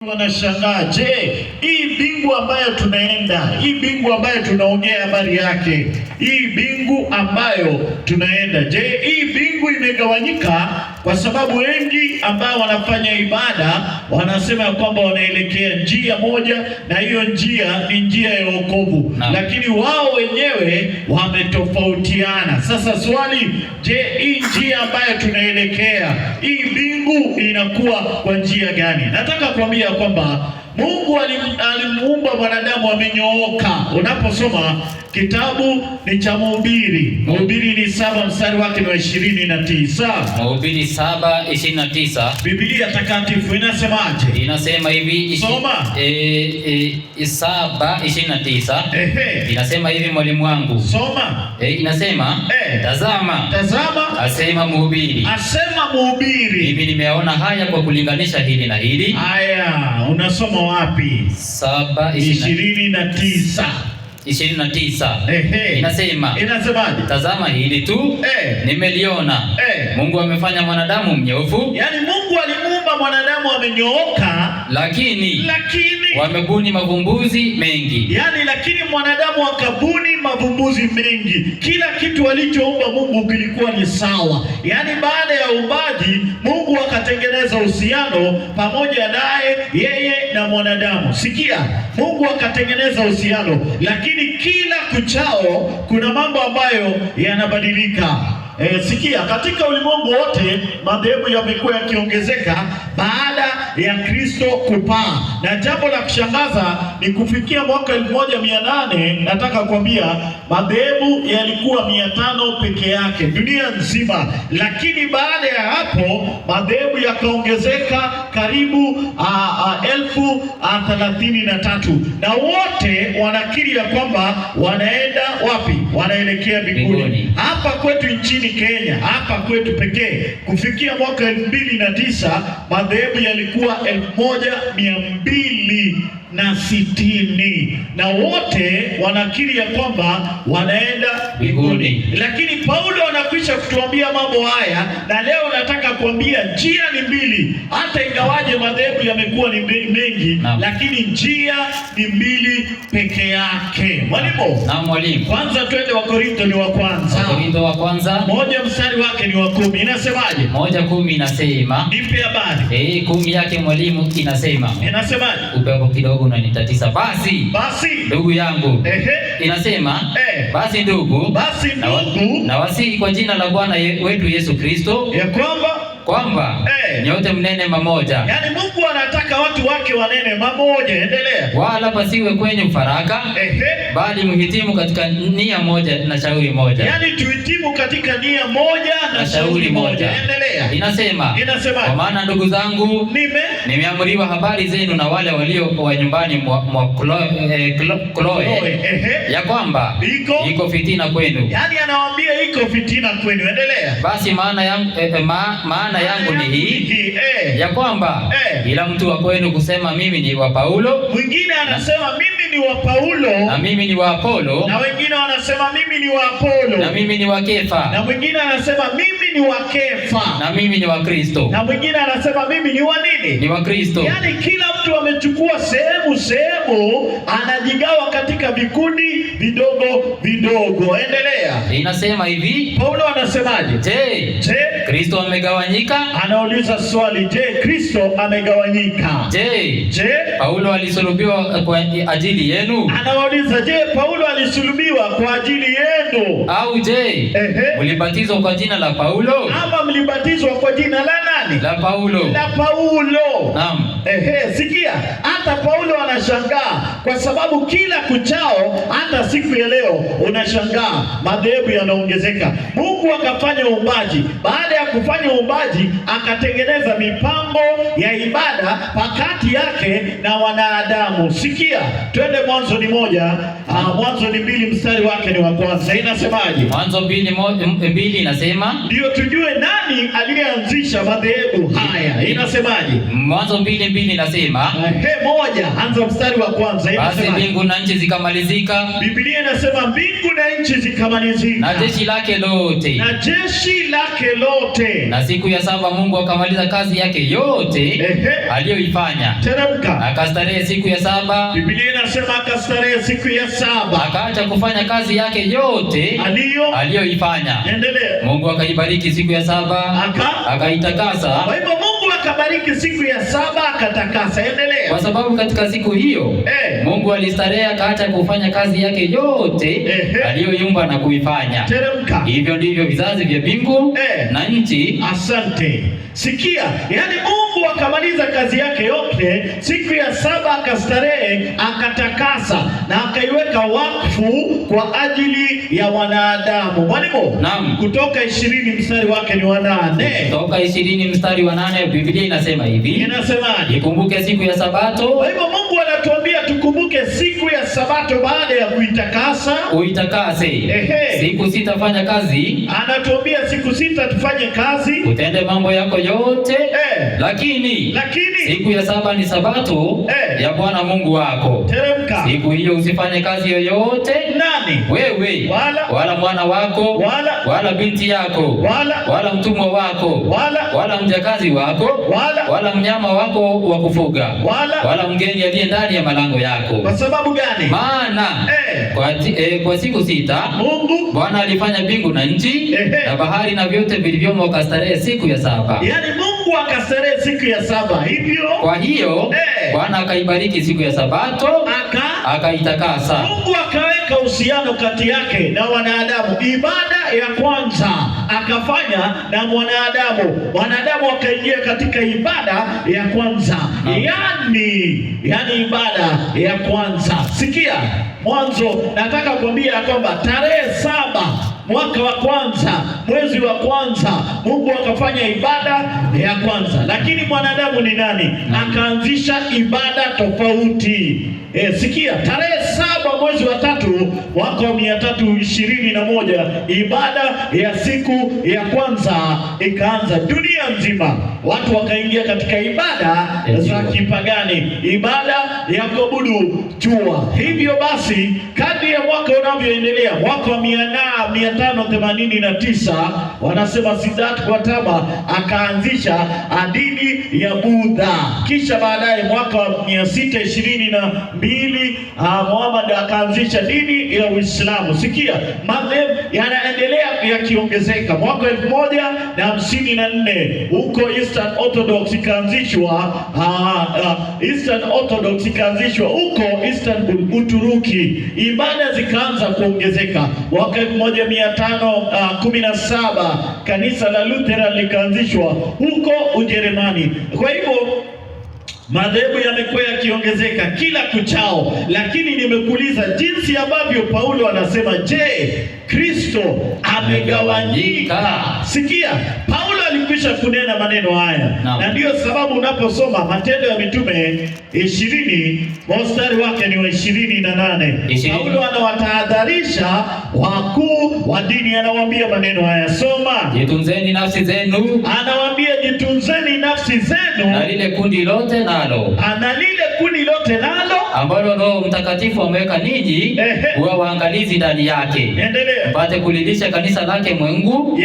Wanashangaa, je, hii mbingu ambayo tunaenda, hii mbingu ambayo tunaongea habari yake, hii mbingu ambayo tunaenda, je, hii mbingu imegawanyika? Kwa sababu wengi ambao wanafanya ibada wanasema ya kwamba wanaelekea njia moja, na hiyo njia ni njia ya wokovu, lakini wao wenyewe wametofautiana. Sasa swali, je, hii njia ambayo tunaelekea, hii mbingu inakuwa kwa njia gani? Nataka kuambia kwamba Mungu alimuumba mwanadamu amenyooka. Unaposoma kitabu ni cha Mhubiri, Mhubiri ni 7 mstari wake ni wa 29. Mhubiri 7:29. Biblia takatifu inasemaje? Inasema hivi Soma. 7:29. Ehe. Inasema hivi mwalimu wangu. Soma. Inasema tazama, Tazama, asema Mhubiri, asema Mhubiri, mimi nimeona haya kwa kulinganisha hili na hili. Haya, unasoma wapi? 7 29. 29. Ehe. Inasema, Inasemaje? Tazama hili tu nimeliona. Mungu amefanya mwanadamu mnyofu, Yaani Mungu alimuumba mwanadamu amenyooka, lakini wamebuni mavumbuzi mengi. Yaani lakini mwanadamu akabuni mavumbuzi mengi. Kila kitu alichoumba Mungu kilikuwa ni sawa. Yaani baada ya uumbaji Mungu akatengeneza uhusiano pamoja naye yeye na mwanadamu. Sikia, Mungu akatengeneza uhusiano, lakini kila kuchao kuna mambo ambayo yanabadilika. Sikia, katika ulimwengu wote madhehebu yamekuwa yakiongezeka baada ya Kristo kupaa, na jambo la kushangaza ni kufikia mwaka 1800, nataka kuambia madhehebu yalikuwa 500 peke yake dunia nzima, lakini baada ya hapo madhehebu yakaongezeka karibu 33,000, na wote wanakiri ya kwamba wanaenda wapi? Wanaelekea mbinguni. Hapa kwetu nchini Kenya, hapa kwetu pekee, kufikia mwaka 2009 madhehebu yalikuwa 1260, na wote wanakiri ya kwamba wanaenda mbinguni. Lakini Paulo anakwisha kutuambia mambo haya, na leo nataka kuambia njia ni mbili. Hata ingawaje madhehebu yamekuwa ni mengi, lakini njia ni mbili peke yake. Mwalimu. Na mwalimu. Kwanza twende Wakorintho ni wa kwanza. Wakorintho wa kwanza 1 mstari wake ni wa 10. Inasemaje? 1:10 inasema. Nipe habari. 10 yake mwalimu inasema. Inasemaje? Upepo kidogo unanitatiza. Basi. Basi. Ndugu yangu. Ehe. Inasema, basi ndugu, basi ndugu, nawasihi kwa jina la Bwana wetu Yesu Kristo ya kwamba nyote mnene mamoja. Yaani Mungu anataka watu wake wanene mamoja. Endelea. Wala pasiwe kwenye faraka, bali mhitimu katika nia moja na shauri moja. Yaani tuhitimu katika nia moja na shauri moja. Endelea. Inasema, Inasema, kwa maana ndugu zangu nimeamriwa habari zenu na wale walio wa nyumbani mwa Kloe, ya kwamba iko fitina kwenu. Yaani anawaambia iko fitina kwenu. Endelea. Basi maana yangu maana yangu ni hii ya kwamba ila mtu wa kwenu kusema mimi ni wa Paulo, mwingine anasema mimi ni wa Paulo, na mimi ni wa Apolo, na wengine wanasema mimi ni wa Apolo, na mimi ni wa Kefa, na mwingine anasema mimi ni wa Kefa, na mimi ni wa Kristo, na mwingine anasema mimi ni wa nini? Ni wa Kristo. Yaani kila mtu amechukua sehemu sehemu, anajigawa katika vikundi vidogo vidogo. Endelea. Inasema hivi, Paulo anasemaje? Je, Kristo amegawanyika? Anauliza swali, je, Kristo amegawanyika? Je, Paulo alisulubiwa kwa ajili yenu? Anauliza, je, Paulo alisulubiwa kwa ajili yenu? Au je, mlibatizwa kwa jina la Paulo? Ama mlibatizwa kwa jina la nani? La Paulo. La Paulo. Naam. Sikia, hata Paulo anashangaa kwa sababu kila kuchao, hata siku ya leo unashangaa madhehebu yanaongezeka. Mungu akafanya uumbaji. Baada ya kufanya uumbaji, akatengeneza mipango ya ibada pakati yake na wanadamu. Sikia, twende Mwanzo ni 1, Mwanzo ni 2 mstari wake ni wa kwanza. Inasemaje? Mwanzo 2:2 inasema, ndio tujue nani aliyeanzisha madhehebu haya. Inasemaje? Mwanzo 2:2 inasema, 1, anza mstari mstari wa kwanza. Basi Inasema, mbingu na nchi zikamalizika Biblia inasema mbingu na nchi zikamalizika na jeshi lake lote. Na jeshi lake lote. Na siku ya saba Mungu akamaliza kazi yake yote aliyoifanya, Teremka. Akastarehe siku ya saba, Biblia inasema akastarehe siku ya saba akaacha kufanya kazi yake yote aliyoifanya. Endelea. Mungu akaibariki siku ya saba, akaitakasa, Kwa hivyo Mungu akabariki siku ya saba akatakasa. Endelea. Kwa sababu katika siku hiyo Mungu alistarehe akaacha kufanya kazi yake yote aliyoiumba na kuifanya. Teremka. Hivyo ndivyo vizazi vya mbingu na nchi. Asante. Sikia, yaani Mungu akamaliza kazi yake yote siku ya saba akastarehe, akatakasa na akaiweka wakfu kwa ajili ya wanadamu. Mwalimu, Naam. Kutoka 20 mstari wake ni wa 8. Kutoka 20 mstari wa 8, Biblia inasema hivi: Inasemaje? Ikumbuke siku ya Sabato Kwa hivyo Mungu anatuambia tukumbuke siku ya Sabato baada ya kuitakasa. Uitakase. Siku sita fanya kazi, Anatuambia siku 6 tufanye kazi, utende mambo yako yote, lakini Lakini siku ya saba ni Sabato ya Bwana Mungu wako. Teremka. Siku hiyo usifanye kazi yoyote, Nani? wewe Wala mwana wako Wala binti yako Wala mtumwa wako Wala mjakazi wako Wala mnyama wako wa kufuga Wala mgeni aliye ndani ya malango yako. Kwa sababu gani? Maana kwa siku 6 Mungu Bwana alifanya mbingu na nchi na bahari na vyote vilivyomo, akastarehe siku ya saba. Yaani Mungu akastarehe siku ya saba. Hivyo Kwa hiyo Bwana akaibariki siku ya Sabato akaitakasa. Mungu akaweka uhusiano kati yake na wanadamu. Ibada ya kwanza akafanya na mwanadamu, wanadamu wakaingia katika ibada ya kwanza, yani ibada ya kwanza. Sikia Mwanzo, nataka kuambia ya kwamba tarehe 7 mwaka wa kwanza mwezi wa kwanza Mungu akafanya ibada ya kwanza. Lakini mwanadamu ni nani? Akaanzisha ibada tofauti. Sikia, tarehe 7 mwezi wa 3 mwaka wa 321 ibada ya siku ya kwanza ikaanza dunia nzima. Watu wakaingia katika ibada za kipagani, ibada ya kuabudu jua. Hivyo basi kadri ya mwaka unavyoendelea, mwaka wa 589 wanasema Siddhartha Gautama akaanzisha dini ya Buddha. Kisha baadaye mwaka wa 622 Muhammad akaanzisha dini ya Uislamu. Sikia, madhehebu yanaendelea yakiongezeka. Mwaka 1054 huko Eastern Orthodox ikaanzishwa, Eastern Orthodox ikaanzishwa huko Istanbul, Uturuki. Ibada zikaanza kuongezeka. Mwaka 1517 kanisa la Lutheran likaanzishwa huko Ujerumani. Kwa hivyo madhehebu yamekuwa yakiongezeka kila kuchao, lakini nimekuuliza jinsi ambavyo Paulo anasema, je, Kristo amegawanyika? Sikia, Paulo alikwisha kunena maneno haya na ndiyo sababu unaposoma Matendo ya Mitume 20 mstari wake ni wa 28, Paulo anawatahadharisha wakuu wa dini, anawaambia maneno haya, soma. Jitunzeni nafsi zenu, Anawaambia jitunzeni nafsi zenu na lile kundi lote nalo na lile kundi lote nalo ambalo Roho Mtakatifu ameweka ninyi kuwa waangalizi ndani yake, Endelea. mpate kulilisha kanisa lake Mungu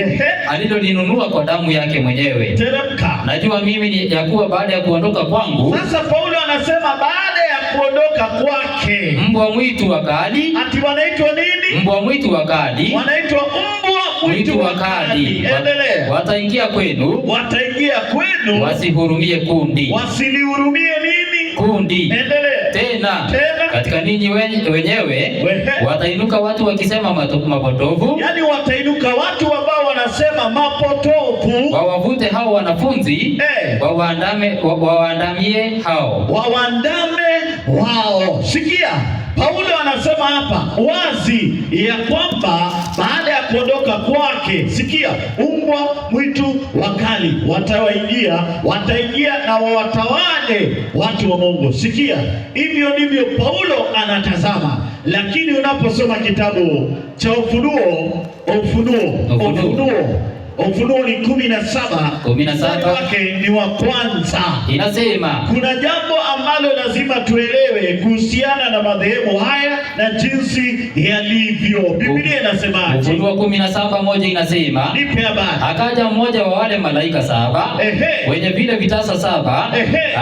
alilolinunua kwa damu yake mwenyewe. Teremka. Najua mimi ni ya kuwa baada ya kuondoka kwangu, Sasa Paulo anasema baada ya kuondoka kwake, mbwa mwitu wakali, ati wanaitwa nini? Mbwa mwitu wakali, Wanaitwa mbwa mwitu wakali Endelea. wataingia kwenu, Wataingia kwenu, wasihurumie kundi, wasilihurumie nini? Kundi. Endelea. Tena, Tena. katika ninyi wenyewe watainuka watu wakisema mapotovu, Yaani watainuka watu ambao wanasema mapotovu, wawavute hao wanafunzi, wawaandamie hao, wawaandame wao. Sikia, Paulo anasema hapa wazi ya kwamba baada ya kuondoka kwake, sikia, mbwa mwitu wakali watawaingia, wataingia na wawatawale watu wa Mungu. Sikia, hivyo ndivyo Paulo anatazama. Lakini unaposoma kitabu cha Ufunuo, Ufunuo, Ufunuo. Ufunuo, Ufunuo ni 17, 17. mstari wake ni wa kwanza. Inasema kuna jambo ambalo lazima tuelewe. uelewe kuhusiana na madhehebu haya na jinsi yalivyo. Biblia inasemaje? Ufunuo 17:1 inasema, Nipe habari. Akaja mmoja wa wale malaika 7 wenye vile vitasa 7,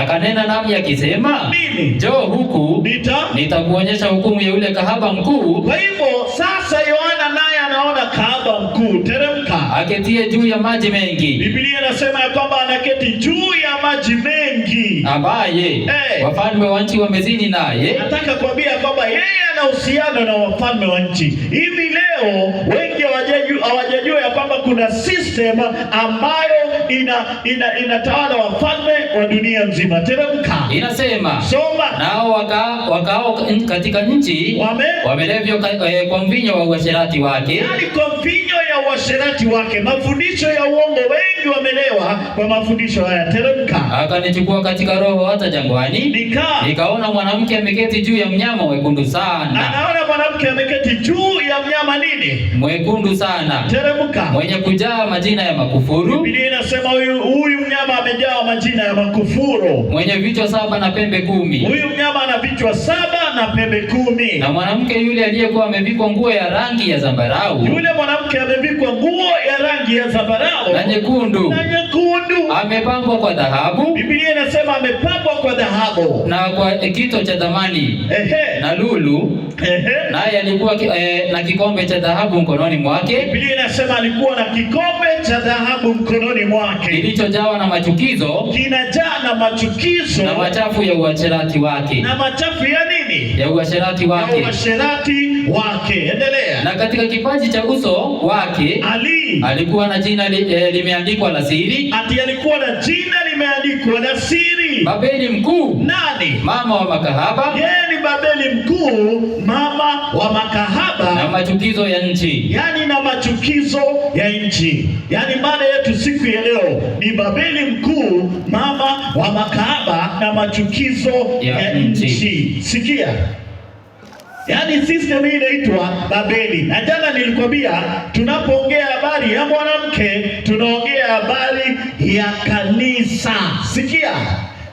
akanena nami akisema, Nini? Njoo huku, nitakuonyesha hukumu ya yule kahaba mkuu. Kwa hivyo sasa Yohana naye anaona kahaba mkuu. Teremka. Aketie juu ya maji mengi. Biblia inasema ya kwamba anaketi juu ya maji mengi, ambaye wafalme wa nchi wamezini naye. Nataka kuambia kwamba yeye ana uhusiano na wafalme wa nchi. Hivi leo wengi hawajajua ya kwamba kuna system ambayo inatawala wafalme wa dunia nzima. Teremka. Inasema, Soma. Nao wakao katika nchi wamelevyo kwa mvinyo wa uasherati wake. Yaani kwa mvinyo ya uasherati wake, mafundisho ya uongo, wengi wamelewa kwa mafundisho haya. Teremka. Akanichukua katika roho hata jangwani, nikaona mwanamke ameketi juu ya mnyama mwekundu sana. Anaona mwanamke ameketi juu ya mnyama nini? Mwekundu sana. Teremka. Mwenye kujaa majina ya makufuru. Biblia inasema huyu mnyama amejaa majina ya makufuru. Mwenye vichwa 7 na pembe 10. Huyu mnyama ana vichwa 7 na pembe 10. Na mwanamke yule aliyekuwa amevikwa nguo ya rangi ya zambarau. Yule mwanamke amevikwa nguo ya rangi ya zambarau na nyekundu. Na nyekundu. Amepambwa kwa dhahabu. Biblia inasema amepambwa kwa dhahabu. Na kwa kito cha thamani. Na lulu. Naye alikuwa na kikombe cha dhahabu mkononi mwake. Biblia inasema alikuwa na kikombe cha dhahabu mkononi mwake. Kilichojawa na machukizo. Kinajaa na machukizo. Na machafu ya uasherati wake. Na machafu ya nini? Ya uasherati wake. Ya uasherati wake. Endelea. Na katika kipaji cha uso wake alikuwa na jina limeandikwa la siri. Ati alikuwa na jina limeandikwa la siri. Babeli mkuu. Nani? Mama wa makahaba. Yeye ni Babeli mkuu, mama wa makahaba. Na machukizo ya nchi. Yaani na machukizo ya nchi. Yaani mada yetu siku ya leo ni Babeli mkuu, mama wa makahaba na machukizo ya nchi. Sikia. Yaani system hii inaitwa Babeli. Na jana nilikwambia tunapoongea habari ya mwanamke tunaongea habari ya kanisa. Sikia.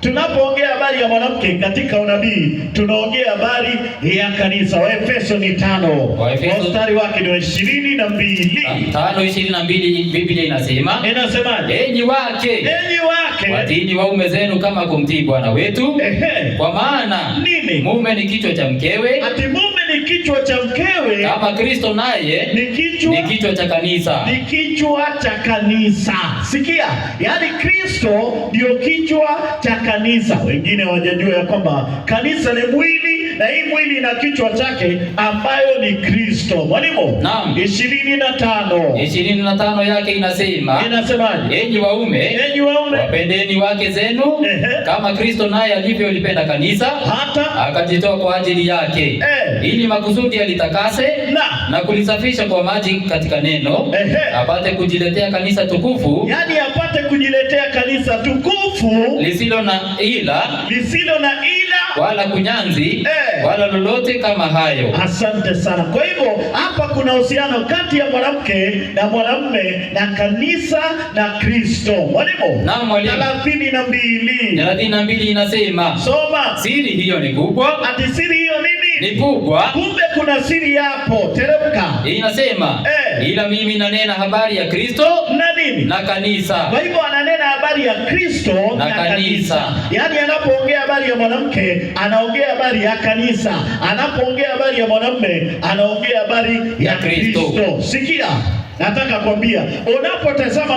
Tunapoongea habari ya mwanamke katika unabii tunaongea habari ya kanisa. Waefeso ni 5. Mstari wake ni 22. 5:22 Biblia inasema. Inasemaje? Enyi wake. Enyi wake. Watiini waume zenu kama kumtii Bwana wetu. Kwa maana nini? Mume ni kichwa cha mkewe. Ati mume ni kichwa cha mkewe. Kama Kristo naye ni kichwa cha kanisa. Ni kichwa cha kanisa. Sikia, yaani Kristo ndio kichwa cha kanisa. Wengine hawajajua ya kwamba kanisa ni mwili na hii mwili ina kichwa chake ambayo ni Kristo. Mwalimu? Naam. 25. 25 yake inasema. Inasemaje? Enyi waume, Enyi waume, wapendeni wake zenu kama Kristo naye alivyolipenda kanisa hata akajitoa kwa ajili yake, ili makusudi alitakase na kulisafisha kwa maji katika neno, apate kujiletea kanisa tukufu. Yaani apate kujiletea kanisa tukufu lisilo na ila, lisilo na ila wala kunyanzi, wala lolote kama hayo. Asante sana. Kwa hivyo hapa kuna uhusiano kati ya mwanamke na mwanamume na kanisa na Kristo. Mwalimu? Naam, mwalimu. 32. 32 inasema, Soma. Siri hiyo ni kubwa. Ati siri hiyo nini? Ni kubwa. Kumbe kuna siri hapo. Teremka. Inasema, ila mimi nanena habari ya Kristo na nini? Na kanisa. Kwa hivyo ananena habari ya Kristo na kanisa. Yaani anapoongea habari ya mwanamke anaongea habari ya kanisa. Anapoongea habari ya mwanamume anaongea habari ya Kristo. Kristo. Sikia, nataka kuambia unapotazama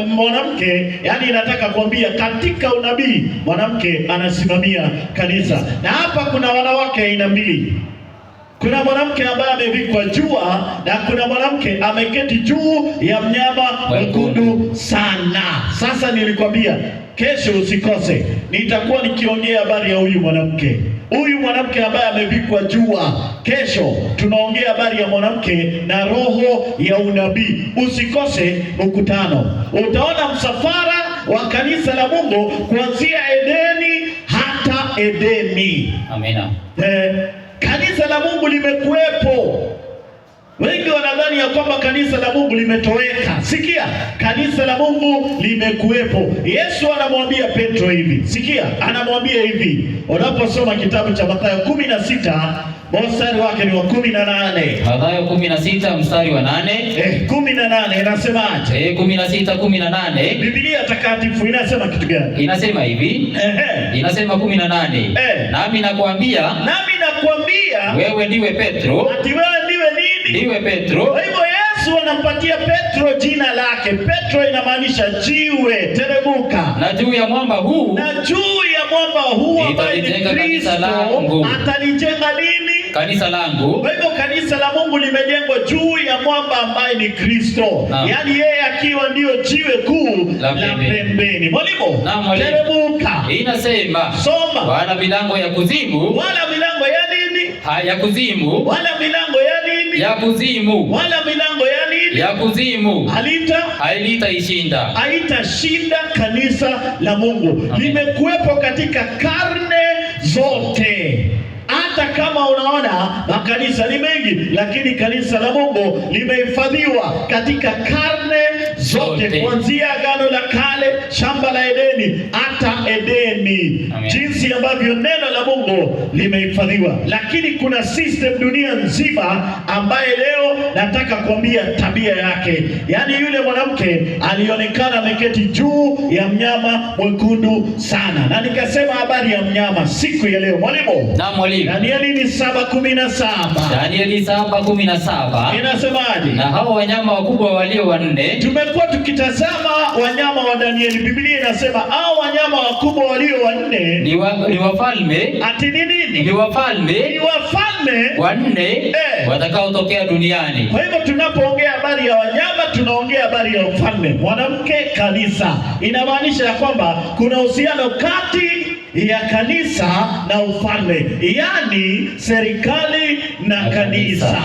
mwanamke, yani nataka kuambia katika unabii mwanamke anasimamia kanisa. Na hapa kuna wanawake aina mbili. Kuna mwanamke ambaye amevikwa jua na kuna mwanamke ameketi juu ya mnyama mwekundu sana. Sasa nilikwambia kesho usikose, nitakuwa nikiongea habari ya huyu mwanamke. Huyu mwanamke ambaye amevikwa jua. Kesho tunaongea habari ya mwanamke na roho ya unabii. Usikose mkutano. Utaona msafara wa kanisa la Mungu kuanzia Edeni hata Edeni. Amina. Kanisa la Mungu limekuwepo. Wengi wanadhani ya kwamba kanisa la Mungu limetoweka. Sikia, kanisa la Mungu limekuwepo. Yesu anamwambia Petro hivi, sikia, anamwambia hivi, unaposoma kitabu cha Mathayo 16 mstari wake ni wa 18. Mathayo 16 mstari wa 8. 18 inasemaje? 16 18 Biblia takatifu inasema kitu gani? Inasema hivi. Inasema 18. Nami nakwambia, Nami nakwambia, wewe ndiwe Petro, ati wewe ndiwe nini? Ndiwe Petro. Kwa hivyo Yesu anampatia Petro jina lake. Petro inamaanisha jiwe, teremuka. Na juu ya mwamba huu, Na juu ya mwamba huu ambaye ni nitalijenga kanisa Kristo, langu. atalijenga nini? Kanisa langu. Kwa hivyo kanisa la Mungu limejengwa juu ya mwamba ambaye ni Kristo, yaani yeye akiwa ndiyo jiwe kuu la la pembeni. pembeni. Mwalimu, Naam, mwalimu. teremuka, Inasema, soma. Wala milango ya kuzimu, Wala milango ya nini? Ya kuzimu, Wala milango ya nini? Ya kuzimu, Wala milango ya nini? Ya kuzimu, Halita hailitaishinda. haitashinda kanisa la Mungu. Amen. Limekuwepo katika karne zote. Hata kama unaona makanisa ni mengi, lakini kanisa la Mungu limehifadhiwa katika karne zote, Zote. kuanzia Agano la Kale, shamba la Edeni, hata Edeni. Amen. Jinsi ambavyo neno la Mungu limehifadhiwa. Lakini kuna system dunia nzima ambaye leo nataka kuambia tabia yake. Yaani yule mwanamke alionekana ameketi juu ya mnyama mwekundu sana, na nikasema habari ya mnyama siku ya leo. Mwalimu, Naam, mwalimu. Danieli ni 7:17. Danieli 7:17. Inasemaje? Na hao wanyama wakubwa walio wanne, Tumekuwa tukitazama wanyama wa Danieli. Biblia inasema hao wanyama wakubwa walio wanne ni wafalme, ati ni nini? ni wafalme Ni wafalme wanne watakaotokea duniani. Kwa hivyo tunapoongea habari ya wanyama tunaongea habari ya ufalme. Mwanamke, kanisa, inamaanisha ya kwamba kuna uhusiano kati ya kanisa na ufalme, yaani serikali na Na kanisa. kanisa.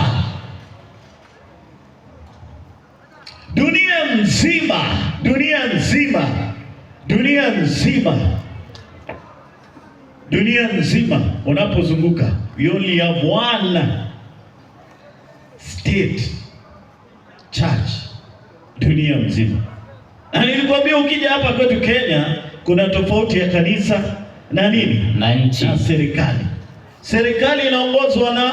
Dunia nzima, dunia nzima, dunia nzima, dunia nzima unapozunguka, you only have one state church dunia mzima. Na nilikwambia ukija hapa kwetu Kenya kuna tofauti ya kanisa na nini? Na nchi. Na serikali. Serikali inaongozwa na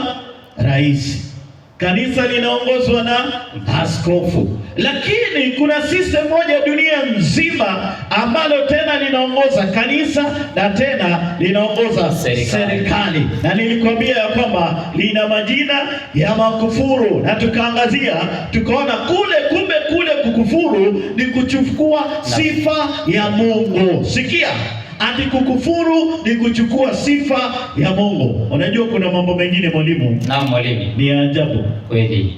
rais, kanisa linaongozwa na askofu, lakini kuna system moja dunia nzima ambalo tena linaongoza kanisa na tena linaongoza Serikali. serikali. Na nilikwambia ya kwamba lina majina ya makufuru, na tukaangazia tukaona kule, kumbe kule kukufuru ni kuchukua sifa ya Mungu. Sikia, ati kukufuru ni kuchukua sifa ya Mungu. Unajua kuna mambo mengine mwalimu Naam, mwalimu. ni ya ajabu. Kweli.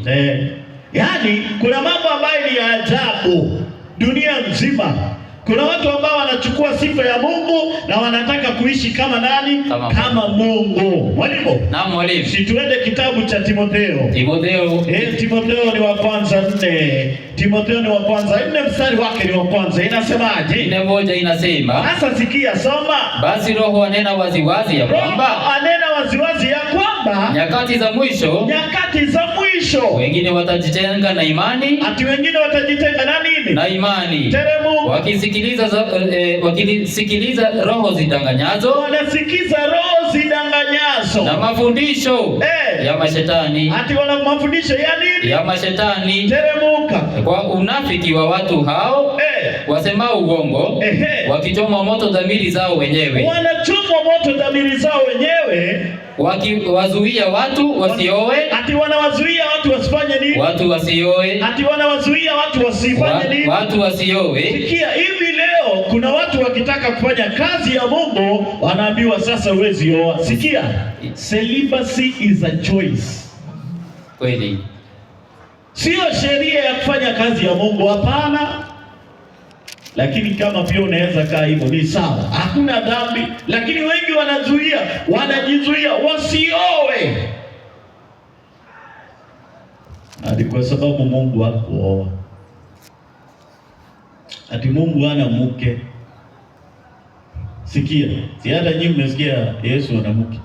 Yaani kuna mambo ambayo ni ya ajabu dunia nzima. Kuna watu ambao wanachukua sifa ya Mungu na wanataka kuishi kama nani? Kama Kama Mungu. Mwalimu, Naam, mwalimu. si tuende kitabu cha Timotheo. Timotheo. Timotheo ni wa kwanza 4. Timotheo ni wa kwanza 4 mstari wake ni wa kwanza. Inasemaje? 4:1 inasema, Sasa sikia, soma. Basi Roho anena waziwazi ya Roho kwamba anena waziwazi ya kwamba nyakati za mwisho nyakati za mwisho wengine watajitenga na imani, ati wengine watajitenga na nini? na imani, Teremu. Wakisikiliza roho zidanganyazo wanasikiza roho zidanganyazo na mafundisho ya mashetani, ati wana mafundisho ya nini? Ya mashetani, Teremuka. kwa unafiki wa watu hao wasemao uongo, wakichomwa moto dhamiri zao wenyewe, Wanachomwa moto dhamiri zao wenyewe, wakiwazuia watu wasioe, ati wanawazuia watu wasifanye nini? Watu wasioe, Ati wanawazuia watu wasifanye nini? Watu wasioe. Sikia, hivi leo kuna watu wakitaka kufanya kazi ya Mungu wanaambiwa sasa huwezi oa. Sikia, celibacy is a choice. Kweli. Sio sheria ya kufanya kazi ya Mungu, hapana. Lakini kama pia unaweza kaa hivyo ni sawa, hakuna dhambi. Lakini wengi wanazuia, wanajizuia wasioe, hadi kwa sababu Mungu hakuoa, ati Mungu hana mke. Sikia, si hata nyinyi mmesikia Yesu ana mke.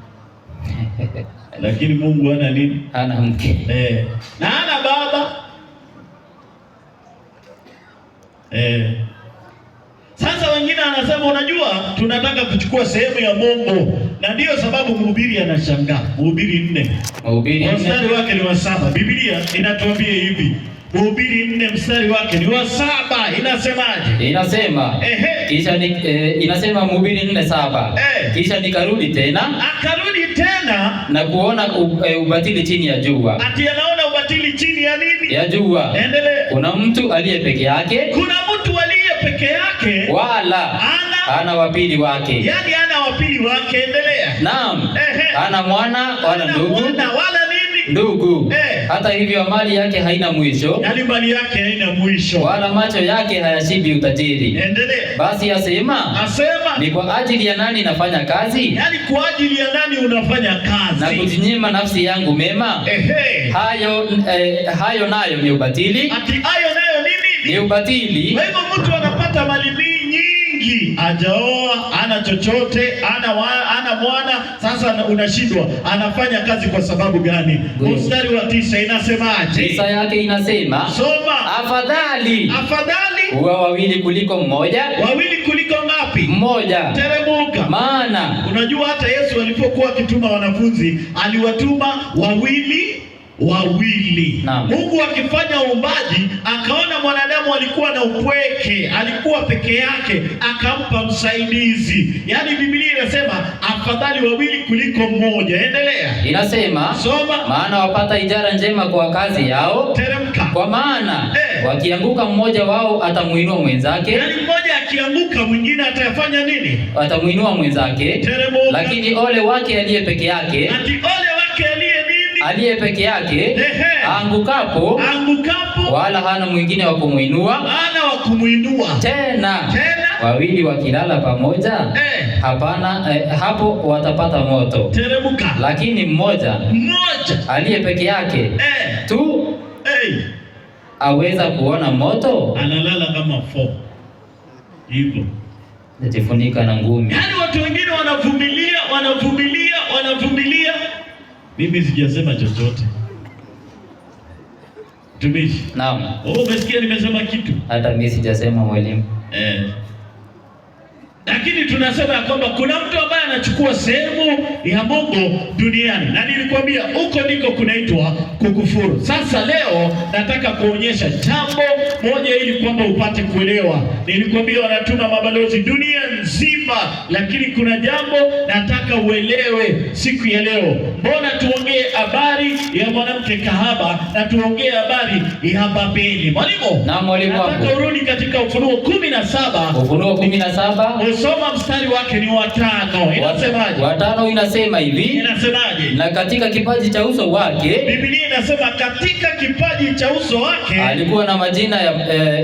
Lakini Mungu hana nini? Hana mke. Na hana baba. Sasa wengine anasema unajua tunataka kuchukua sehemu ya Mungu, na ndiyo sababu mhubiri anashangaa. Mhubiri 4. Mhubiri 4. Mstari wake ni wa 7. Biblia inatuambia hivi. Mhubiri 4 mstari wake ni wa 7. Inasemaje? Inasema. Kisha inasema Mhubiri 4:7. Kisha nikarudi tena. Akarudi tena na kuona ubatili chini ya jua. Ati anaona ubatili chini ya nini? Ya jua. Endelea. Kuna mtu aliye peke yake. Kuna mtu aliye peke yake. Wala hana wapili wake. Yaani hana wapili wake. Endelea. Naam. Hana mwana wala ndugu. Mwana wala nini? Ndugu. Hata hivyo mali yake haina mwisho. Yaani mali yake haina mwisho. Wala macho yake hayashibi utajiri. Endelea. Basi asema. Asema. Ni kwa ajili ya nani nafanya kazi? Yaani kwa ajili ya nani unafanya kazi? Na kujinyima nafsi yangu mema. Hayo nayo ni ubatili. Ati hayo nayo nini? Ni ubatili. Kwa hivyo mtu anapata mali nyingi, hajaoa, ana chochote, ana mwana, sasa unashindwa anafanya kazi kwa sababu gani? Mstari wa 9 inasemaje? 9 yake inasema, soma. Afadhali. Afadhali kuwa wawili kuliko mmoja. Wawili kuliko ngapi? Mmoja. Teremuka. Maana unajua hata Yesu alipokuwa akituma wanafunzi aliwatuma wawili wawili. Mungu akifanya uumbaji akaona mwanadamu alikuwa na upweke, alikuwa peke yake, akampa msaidizi. Yaani Biblia inasema afadhali wawili kuliko mmoja. Endelea. Inasema, soma. Maana wapata ijara njema kwa kazi yao. Teremka. Kwa maana wakianguka mmoja wao atamuinua mwenzake. Yaani mmoja akianguka mwingine atafanya nini? Atamuinua mwenzake. Teremka. Lakini ole wake aliye peke yake. Ati ole wake aliye nini? Aliye peke yake angukapo, wala hana mwingine wa kumuinua, hana wa kumuinua. Tena wawili wakilala pamoja, hapana, hapo watapata moto. Teremka. Lakini mmoja aliye peke yake tu aweza kuona moto, analala kama 4 hivyo, ajifunika na ngumi. Yaani watu wengine wanavumilia, wanavumilia, wanavumilia. Mimi sijasema chochote. Mtumishi. Naam. Oh, umesikia nimesema kitu? Hata mimi sijasema mwalimu. Lakini tunasema ya kwamba kuna mtu ambaye anachukua sehemu ya Mungu duniani. Na nilikwambia huko ndiko kunaitwa kukufuru. Sasa leo nataka kuonyesha jambo moja ili kwamba upate kuelewa. Nilikwambia wanatuma mabalozi dunia nzima, lakini kuna jambo nataka uelewe siku ya leo. Mbona tuongee habari ya mwanamke kahaba na tuongee habari ya Babeli? Mwalimu. Na mwalimu wangu. Nataka urudi katika Ufunuo 17. Ufunuo 17. Usoma mstari wake ni wa 5. Inasemaje? Wa 5 inasema hivi. Inasemaje? Na katika kipaji cha uso wake. Biblia inasema katika kipaji cha uso wake alikuwa na majina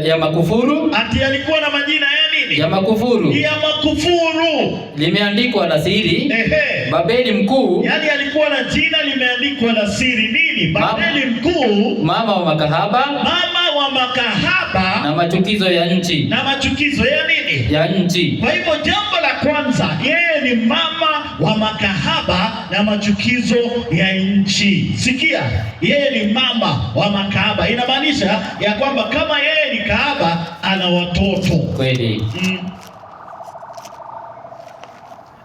ya makufuru. Ati alikuwa na majina ya nini? Ya makufuru. Ya makufuru. Limeandikwa la siri. Babeli mkuu. Yaani alikuwa na jina limeandikwa la siri nini? Babeli mkuu. Mama wa makahaba. Mama wa makahaba. Na machukizo ya nchi. Na machukizo ya nini? Ya nchi. Kwa hivyo jambo la kwanza, yeye ni mama wa makahaba na machukizo ya nchi. Sikia, yeye ni mama wa makahaba. Inamaanisha ya kwamba kama yeye ni kahaba, ana watoto. Kweli.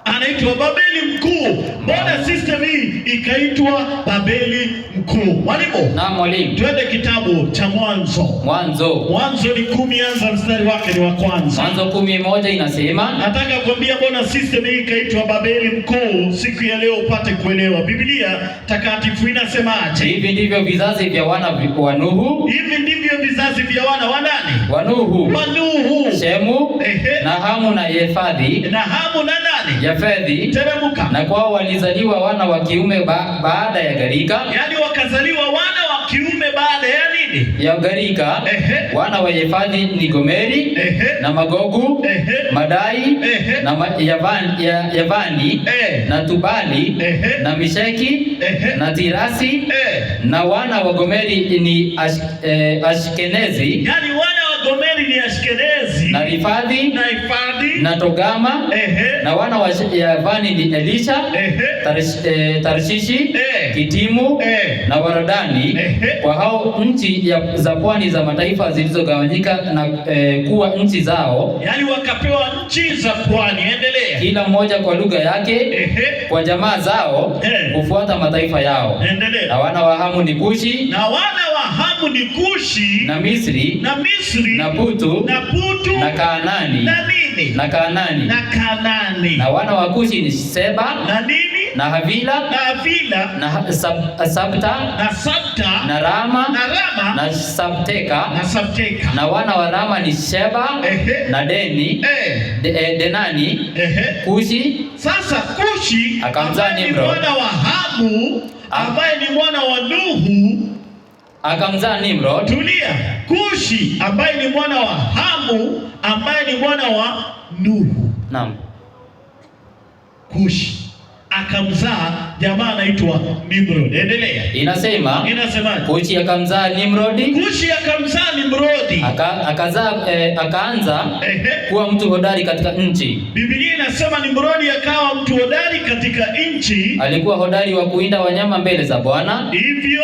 Anaitwa Babeli mkuu. Mbona system hii ikaitwa Babeli mkuu? Mwalimu. Naam mwalimu. Twende kitabu cha Mwanzo. Mwanzo. Mwanzo ni 10, anza mstari wake ni wa kwanza. Mwanzo 11 inasema, nataka kuambia mbona system hii ikaitwa Babeli mkuu siku ya leo upate kuelewa. Biblia takatifu inasemaje? Hivi ndivyo vizazi vya wana wa Nuhu. Hivi ndivyo vizazi vya wana wa nani? Wa Nuhu. Wa Nuhu. Shemu, na Hamu na Yefadhi. Na Hamu na nani? Yafethi. Teremka. Na kwao walizaliwa wana wa kiume baada ya gharika. Yaani wakazaliwa wana wa kiume baada ya nini? Ya gharika. Wana wa Yefadhi ni Gomeri, na Magogu, Madai, na Yavani, na Tubali, na Misheki, na Tirasi. Na wana wa Gomeri ni Ashkenezi. Yaani wana wa Gomeri ni Ashkenezi. Na Rifadhi, na Rifadhi. Aradi na Togama. Na wana wa Yavani ni Elisha, Tarshishi, Kitimu na Waradani. Kwa hao nchi za pwani za mataifa zilizogawanyika na kuwa nchi zao. Yaani wakapewa nchi za pwani. Endelea. Kila mmoja kwa lugha yake, kwa jamaa zao, kufuata mataifa yao. Endelea. Na wana wa Hamu ni Kushi Na wana wa Hamu ni Kushi na Misri na Misri na Putu na Putu na Kaanani na nini na Kaanani na Kanani na wana wa Kushi ni Seba na nini na Havila na Havila na Sabta na Sabta na Rama na Rama na Sabteka na Sabteka na wana wa Rama ni Sheba na Deni Denani Kushi. Sasa Kushi akamzaa ambaye ni Nimrod. mwana wa Hamu ambaye ni mwana wa Nuhu akamzaa Nimrod. Tulia. Kushi ambaye ni mwana wa Hamu ambaye ni mwana wa Nuhu. Naam. Kushi akamzaa jamaa anaitwa Nimrod. Endelea. Inasema Inasemaje? Kushi akamzaa Nimrodi, Kushi akamzaa Nimrodi. Akaanza kuwa mtu hodari katika nchi. Biblia inasema Nimrodi akawa mtu hodari katika nchi. Alikuwa hodari wa kuinda wanyama mbele za Bwana. Hivyo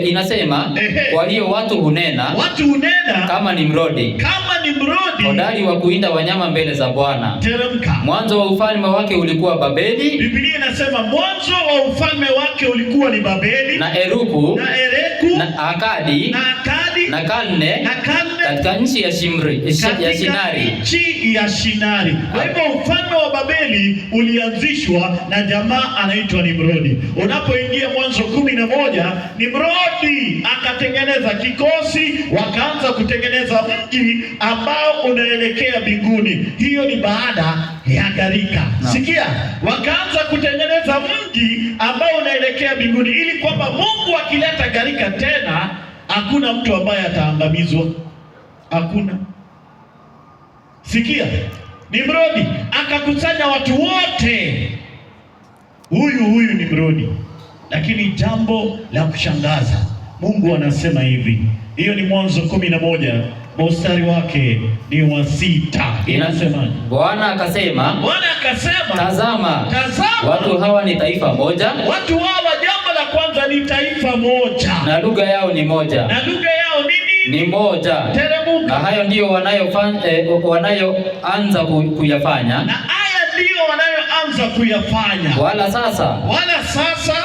Inasema kwa hiyo watu hunena watu hunena kama Nimrodi, kama Nimrodi hodari wa kuinda wanyama mbele za Bwana. Teremka. Mwanzo wa ufalme wake ulikuwa Babeli. Biblia inasema mwanzo wa ufalme wake ulikuwa ni Babeli na Eruku na Ereku na Akadi na Akadi na Kalne na Kalne katika nchi ya Shimri, ya katika Shinari. nchi ya Shinari. Kwa hivyo ufalme wa Babeli ulianzishwa na jamaa anaitwa Nimrodi. Unapoingia Mwanzo 11, Nimrodi akatengeneza kikosi, wakaanza kutengeneza mji ambao unaelekea mbinguni. Hiyo ni baada ya gharika. Sikia, wakaanza kutengeneza mji ambao unaelekea mbinguni, ili kwamba Mungu akileta gharika tena hakuna mtu ambaye ataangamizwa. Hakuna. Sikia, Nimrodi akakusanya watu wote. Huyu Nimrodi. Lakini jambo la kushangaza, Mungu anasema hivi. Hiyo ni Mwanzo 11 mstari wake ni wa 6. Inasema Bwana akasema, Bwana akasema, tazama, tazama, watu hawa ni taifa moja, watu hawa, jambo la kwanza ni taifa moja, na lugha yao ni moja, na lugha yao nini? Ni moja. Teremuka. Na hayo ndiyo wanayoanza kuyafanya, na haya ndiyo wanayoanza kuyafanya, wala sasa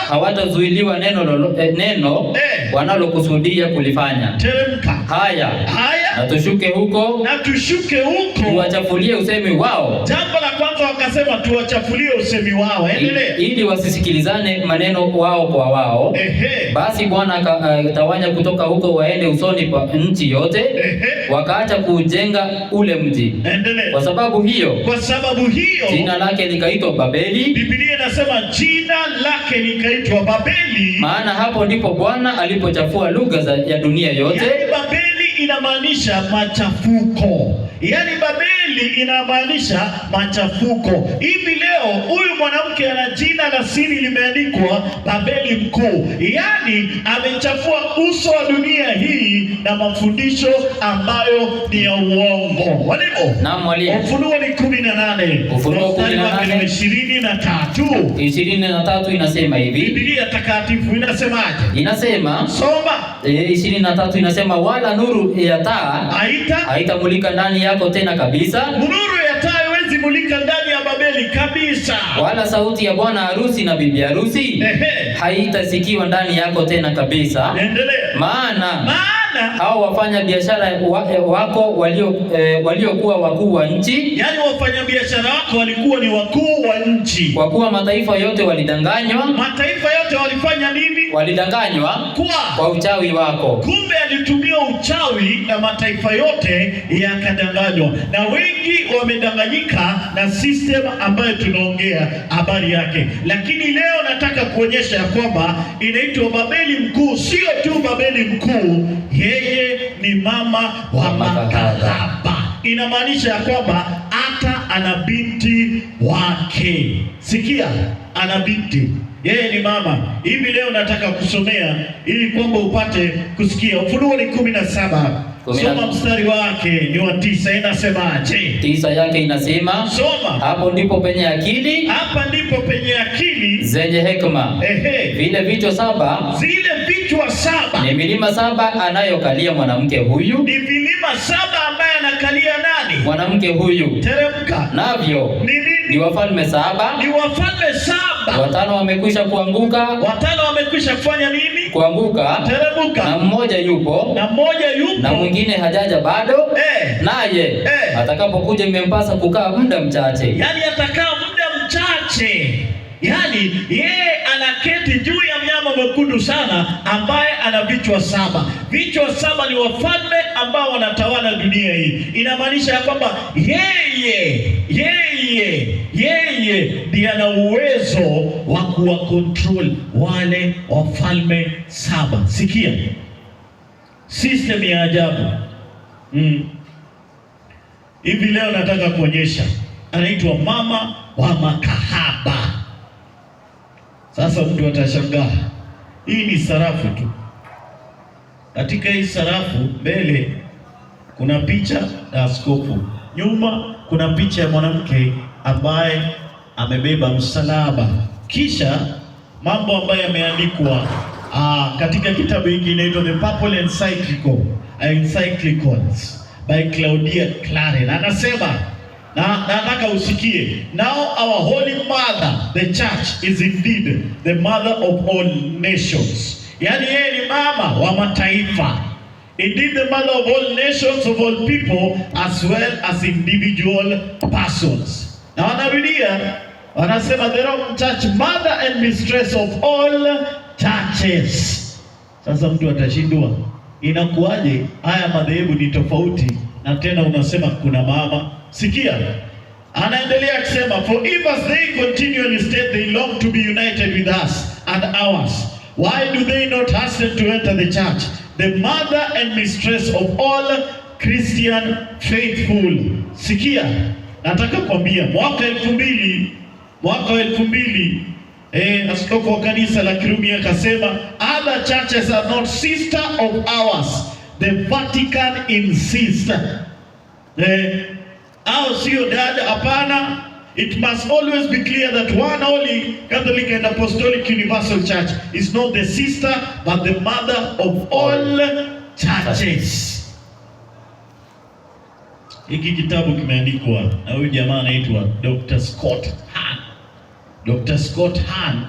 hawatazuiliwa neno wanalokusudia kulifanya. Teremka. Haya, Haya, na tushuke huko, na tushuke huko, tuwachafulie usemi wao. Jambo la kwanza wakasema tuwachafulie usemi wao. Endelea. Ili wasisikilizane maneno wao kwa wao. Basi Bwana akatawanya kutoka huko waende usoni pa nchi yote, wakaacha kujenga ule mji. Endelea. Kwa sababu hiyo, kwa sababu hiyo jina lake likaitwa Babeli. Biblia inasema jina lake likaitwa Babeli, maana hapo ndipo Bwana alipochafua lugha ya dunia yote. Yaani Babeli inamaanisha machafuko. Yaani Babeli inamaanisha machafuko. Hivi leo huyu mwanamke ana jina la siri limeandikwa Babeli Mkuu. Yaani amechafua uso wa dunia hii na mafundisho ambayo ni ya uongo. Mwalimu. Naam, mwalimu. Ufunuo ni 18. Ufunuo Mstari wake ni 18. 23. 23 inasema hivi. Biblia takatifu inasemaje? Inasema, Soma. 23 inasema wala nuru ya taa haitamulika ndani yako tena kabisa. Nuru ya taa haiwezi mulika ndani ya Babeli kabisa. Wala sauti ya bwana harusi na bibi harusi haitasikiwa ndani yako tena kabisa. Endelea. Maana hao wafanya biashara wako waliokuwa wakuu wa nchi. Yaani wafanya biashara wako walikuwa ni wakuu wa nchi. Kwa kuwa mataifa yote walidanganywa. Mataifa yote walifanya nini? Walidanganywa kwa uchawi wako. Kumbe alitumia uchawi na mataifa yote yakadanganywa. Na wengi wamedanganyika na system ambayo tunaongea habari yake. Lakini leo nataka kuonyesha ya kwamba inaitwa Babeli Mkuu. Sio tu Babeli Mkuu, yeye ni mama wa makahaba. Inamaanisha ya kwamba hata ana binti wake. Sikia, ana binti. Yeye ni mama. Hivi leo nataka kusomea ili kwamba upate kusikia. Ufunuo ni 17 Soma mstari wake ni wa 9, inasemaje? 9 yake inasema, Soma. Hapo ndipo penye akili, Hapa ndipo penye akili zenye hekima. Vile vichwa 7, Zile vichwa 7 ni milima 7 anayokalia mwanamke huyu. Ni vilima 7 ambaye anakalia nani? Mwanamke huyu. Teremka. Navyo ni nini? Ni wafalme 7. Ni wafalme 7. 5 wamekwisha kuanguka. 5 wamekwisha kufanya nini? Kuanguka. Teremka. Na mmoja yupo. Na mmoja yupo. Na mwingine hajaja bado. Naye atakapokuja imempasa kukaa muda mchache. Yaani atakaa muda mchache. Yaani yeye anaketi juu ya mnyama mwekundu sana ambaye ana vichwa 7. Vichwa 7 ni wafalme ambao wanatawala dunia hii. Inamaanisha ya kwamba yeye ndiye ana uwezo wa kuwa control wale wafalme 7. Sikia, system ya ajabu. Hivi leo nataka kuonyesha, anaitwa mama wa makahaba. Sasa mtu atashangaa, hii ni sarafu tu. Katika hii sarafu mbele kuna picha ya askofu, nyuma kuna picha ya mwanamke ambaye amebeba msalaba. Kisha mambo ambayo yameandikwa katika kitabu hiki inaitwa The Purple Encyclicals by Claudia Claren. Anasema, na nataka usikie, now our holy mother the church is indeed the mother of all nations. Yaani yeye ni mama wa mataifa. Indeed the mother of all nations, of all people, as well as individual persons. Na wanarudia wanasema the Roman Church, mother and mistress of all churches. Sasa mtu atashindwa, inakuwaje haya madhehebu ni tofauti na tena unasema kuna mama? Sikia, anaendelea kusema, for if as they continually state they long to be united with us and ours, why do they not hasten to enter the church, the mother and mistress of all Christian faithful? Sikia, nataka kuambia mwaka wa 2000, askofu wa kanisa la Kirumi akasema other churches are not sister of ours, the Vatican insists. Au sio dada? Hapana. It must always be clear that one holy Catholic and Apostolic Universal Church is not the sister but the mother of all churches. Hiki kitabu kimeandikwa na huyu jamaa anaitwa Dr. Scott Hahn. Dr. Scott Hahn.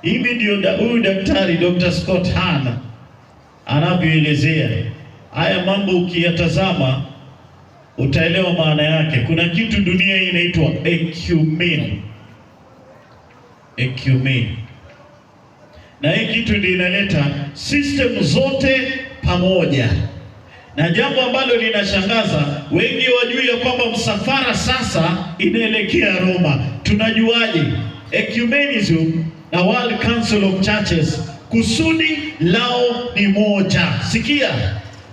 Hivi ndio huyu daktari Dr. Scott Hahn anavyoelezea haya mambo. Ukiyatazama utaelewa maana yake. Kuna kitu dunia hii inaitwa ecumene. Ecumene. Na hii kitu ndio inaleta system zote pamoja. Na jambo ambalo linashangaza, wengi wajui ya kwamba msafara sasa inaelekea Roma. Tunajuaje? Ecumenism na World Council of Churches kusudi lao ni moja. Sikia,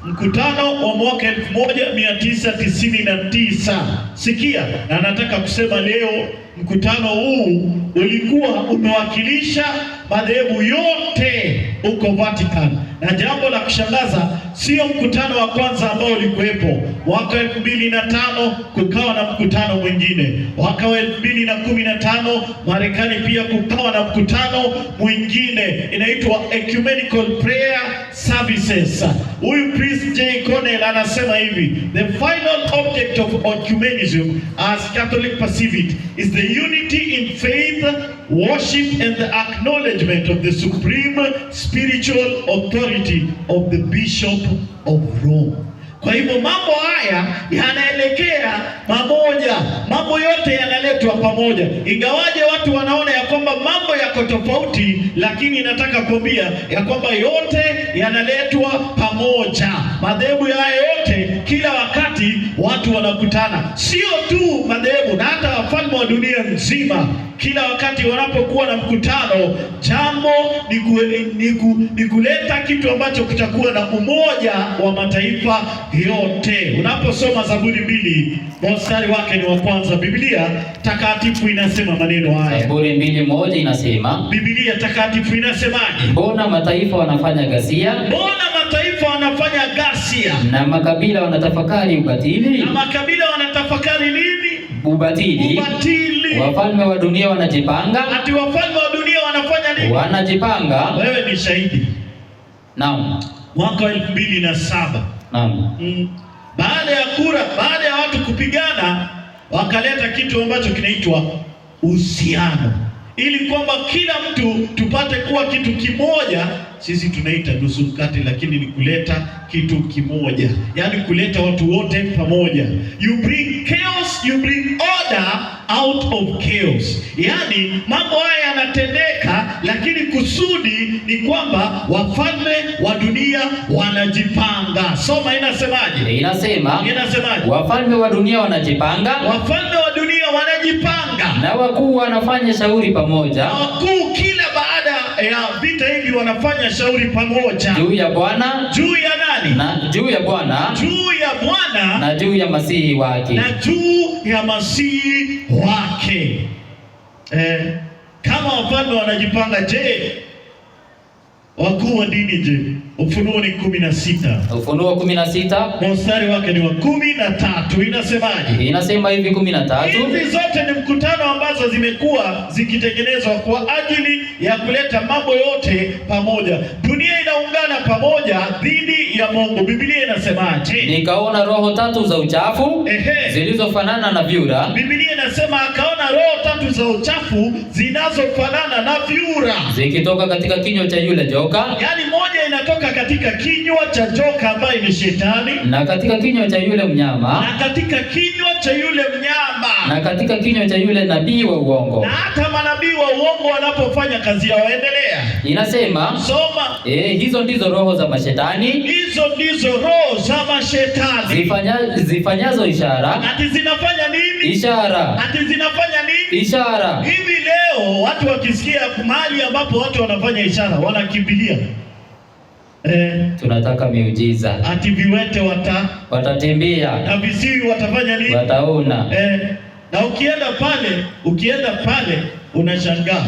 mkutano wa mwaka 1999. Sikia, na nataka kusema leo mkutano huu ulikuwa umewakilisha madhehebu yote huko Vatican. Na jambo la kushangaza, sio mkutano wa kwanza ambao ulikuwepo. Mwaka 2005 kukawa na mkutano mwingine. Mwaka wa 2015 Marekani pia kukawa na mkutano mwingine, inaitwa Ecumenical Prayer Services. Huyu Priest J. Connell anasema hivi, the final object of ecumenism as Catholic perceive it is the unity in faith, worship and the acknowledgement of the supreme spiritual authority of the Bishop of Rome. Kwa hivyo mambo haya yanaelekea pamoja, mambo yote yanaletwa pamoja, ingawaje watu wanaona ya kwamba mambo yako tofauti, lakini nataka kuambia ya kwamba yote yanaletwa pamoja. Madhehebu haya yote kila wakati watu wanakutana, sio tu madhehebu, na hata wafalme wa dunia nzima kila wakati wanapokuwa na mkutano, jambo ni kuleta kitu ambacho kitakuwa na umoja wa mataifa yote. Unaposoma Zaburi 2 mstari wake ni wa kwanza, Biblia takatifu inasema maneno haya. Zaburi 2:1 inasema, Biblia takatifu inasemaje? Mbona mataifa wanafanya ghasia? Mbona mataifa wanafanya wanafanya ghasia. Na makabila wanatafakari ubatili. Na makabila wanatafakari nini? Ubatili. Ubatili. Wafalme wa dunia wanajipanga. Ati wafalme wa dunia wanafanya nini? Wanajipanga. Wewe ni shahidi. Naam. Mwaka wa 2007. Naam. Baada ya kura, baada ya watu kupigana, wakaleta kitu ambacho kinaitwa uhusiano, ili kwamba kila mtu tupate kuwa kitu kimoja. Sisi tunaita nusu mkate, lakini ni kuleta kitu kimoja, yaani kuleta watu wote pamoja. You bring chaos, you bring order out of chaos. Yaani mambo haya yanatendeka, lakini kusudi ni kwamba wafalme wa dunia wanajipanga. Soma, inasemaje? Inasema, Inasemaje? Wafalme wa dunia wanajipanga. Wafalme wa dunia wanajipanga, na wakuu wanafanya shauri pamoja, na wakuu kila baada ya vita hivi wanafanya shauri pamoja, juu ya Bwana, juu ya nani? Na juu ya Bwana, juu ya Bwana, na juu ya Masihi wake, na juu ya Masihi wake. Kama wafalme wanajipanga, je, wakuu wa dini je? Ufunuo ni 16. Ufunuo 16 mstari wake ni wa 13. Inasemaje? Inasema hivi 13. Hizi zote ni mkutano ambazo zimekuwa zikitengenezwa kwa ajili ya kuleta mambo yote pamoja. Dunia inaungana pamoja dhidi ya Mungu. Biblia inasemaje? Nikaona roho tatu za uchafu zilizofanana na vyura. Biblia inasema akaona roho tatu za uchafu zinazofanana na vyura zikitoka katika kinywa cha yule joka. Yaani moja inatoka katika kinywa cha joka ambaye ni shetani, na katika kinywa cha yule mnyama, na katika kinywa cha yule mnyama, na katika kinywa cha yule nabii wa uongo. Na hata manabii wa uongo wanapofanya kazi yao. Endelea. Inasema, soma. Hizo ndizo roho za mashetani, hizo ndizo roho za mashetani zifanyazo ishara. Ati zinafanya nini? Ishara. Ati zinafanya nini? Ishara. Hivi leo watu wakisikia mahali ambapo watu wanafanya ishara wanakimbilia. Tunataka miujiza. Ati viwete watatembea, na viziwi watafanya nini? Wataona. Na ukienda pale unashangaa.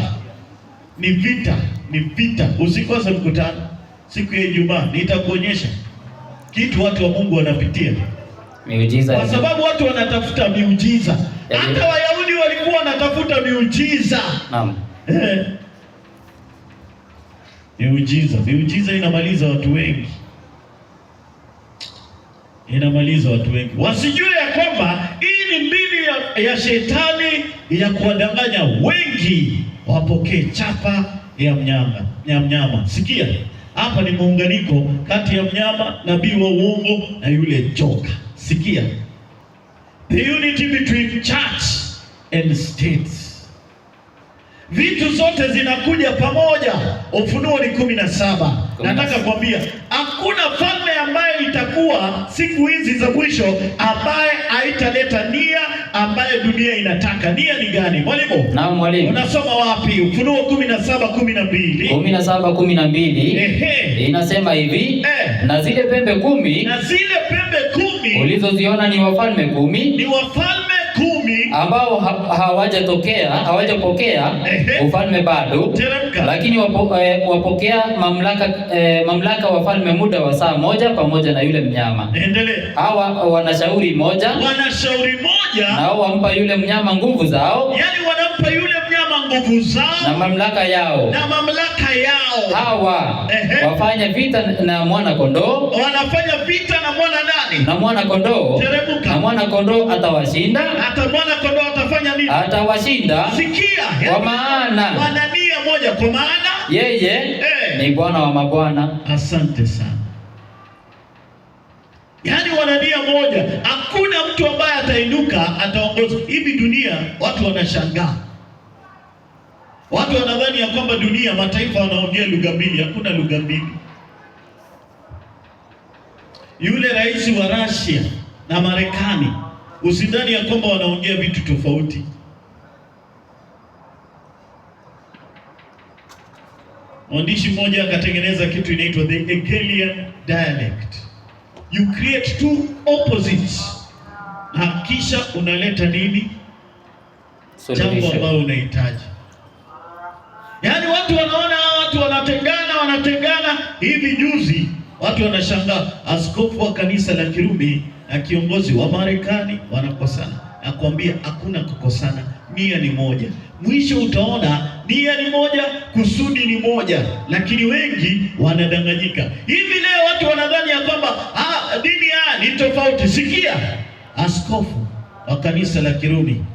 Ni vita, ni vita. Usikose mkutano siku ya Ijumaa, nitakuonyesha kitu watu wa Mungu wanapitia. Miujiza. Kwa sababu watu wanatafuta miujiza. Hata Wayahudi walikuwa wanatafuta miujiza. Naam. Miujiza, miujiza inamaliza watu wengi. Inamaliza watu wengi. Wasijue ya kwamba hii ni mbinu ya shetani ya kuwadanganya wengi wapokee chapa ya mnyama, ya mnyama. Sikia, hapa ni muunganiko kati ya mnyama, nabii wa uongo na yule joka. Sikia. The unity between church and states. Vitu zote zinakuja pamoja. Ufunuo ni 17. Nataka kuambia hakuna falme ambaye itakuwa siku hizi za mwisho ambaye haitaleta nia ambaye dunia inataka. Nia ni gani? Mwalimu? Naam, mwalimu. Unasoma wapi? Ufunuo 17:12. 17:12. Inasema hivi, na zile pembe 10, na zile pembe 10 ulizoziona ni wafalme 10, ni wafalme 10 ambao hawajapokea ufalme bado, lakini wapokea mamlaka wafalme muda wa saa moja pamoja na yule mnyama. Endelea. Hawa wanashauri moja, wanashauri moja, nao wampa yule mnyama nguvu zao, yani wanampa yule mnyama nguvu zao na mamlaka yao, na mamlaka yao. Hawa wafanya vita na mwana kondoo, wanafanya vita na mwana nani? Na mwana kondoo. Teremka. Na mwana kondoo atawashinda. Hata mwana kondoo atafanya nini? Atawashinda. Sikia, kwa maana wana nia moja, kwa maana yeye ni Bwana wa mabwana. Asante sana. Yaani wana nia moja. Hakuna mtu ambaye atainuka ataongoza. Hivi dunia watu wanashangaa. Watu wanadhani ya kwamba dunia mataifa wanaongea lugha mbili. Hakuna lugha mbili. Yule rais wa Russia na Marekani, usidhani ya kwamba wanaongea vitu tofauti. Mwandishi mmoja akatengeneza kitu inaitwa the Hegelian dialect. You create two opposites na kisha unaleta nini? Jambo ambalo unahitaji. Yaani watu wanaona watu wanatengana, wanatengana. Hivi juzi Watu wanashangaa, askofu wa kanisa la Kirumi na kiongozi wa Marekani wanakosana. Nakwambia hakuna kukosana, nia ni moja. Mwisho utaona nia ni moja, kusudi ni moja, lakini wengi wanadanganyika. Hivi leo watu wanadhani ya kwamba dini ni tofauti. Sikia, askofu wa kanisa la Kirumi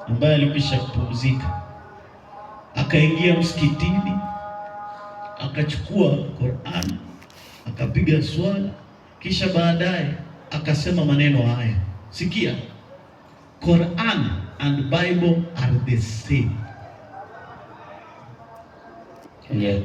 ambaye alikwisha kupumzika akaingia msikitini akachukua Qur'an akapiga swala, kisha baadaye akasema maneno haya. Sikia, Quran and Bible are the same.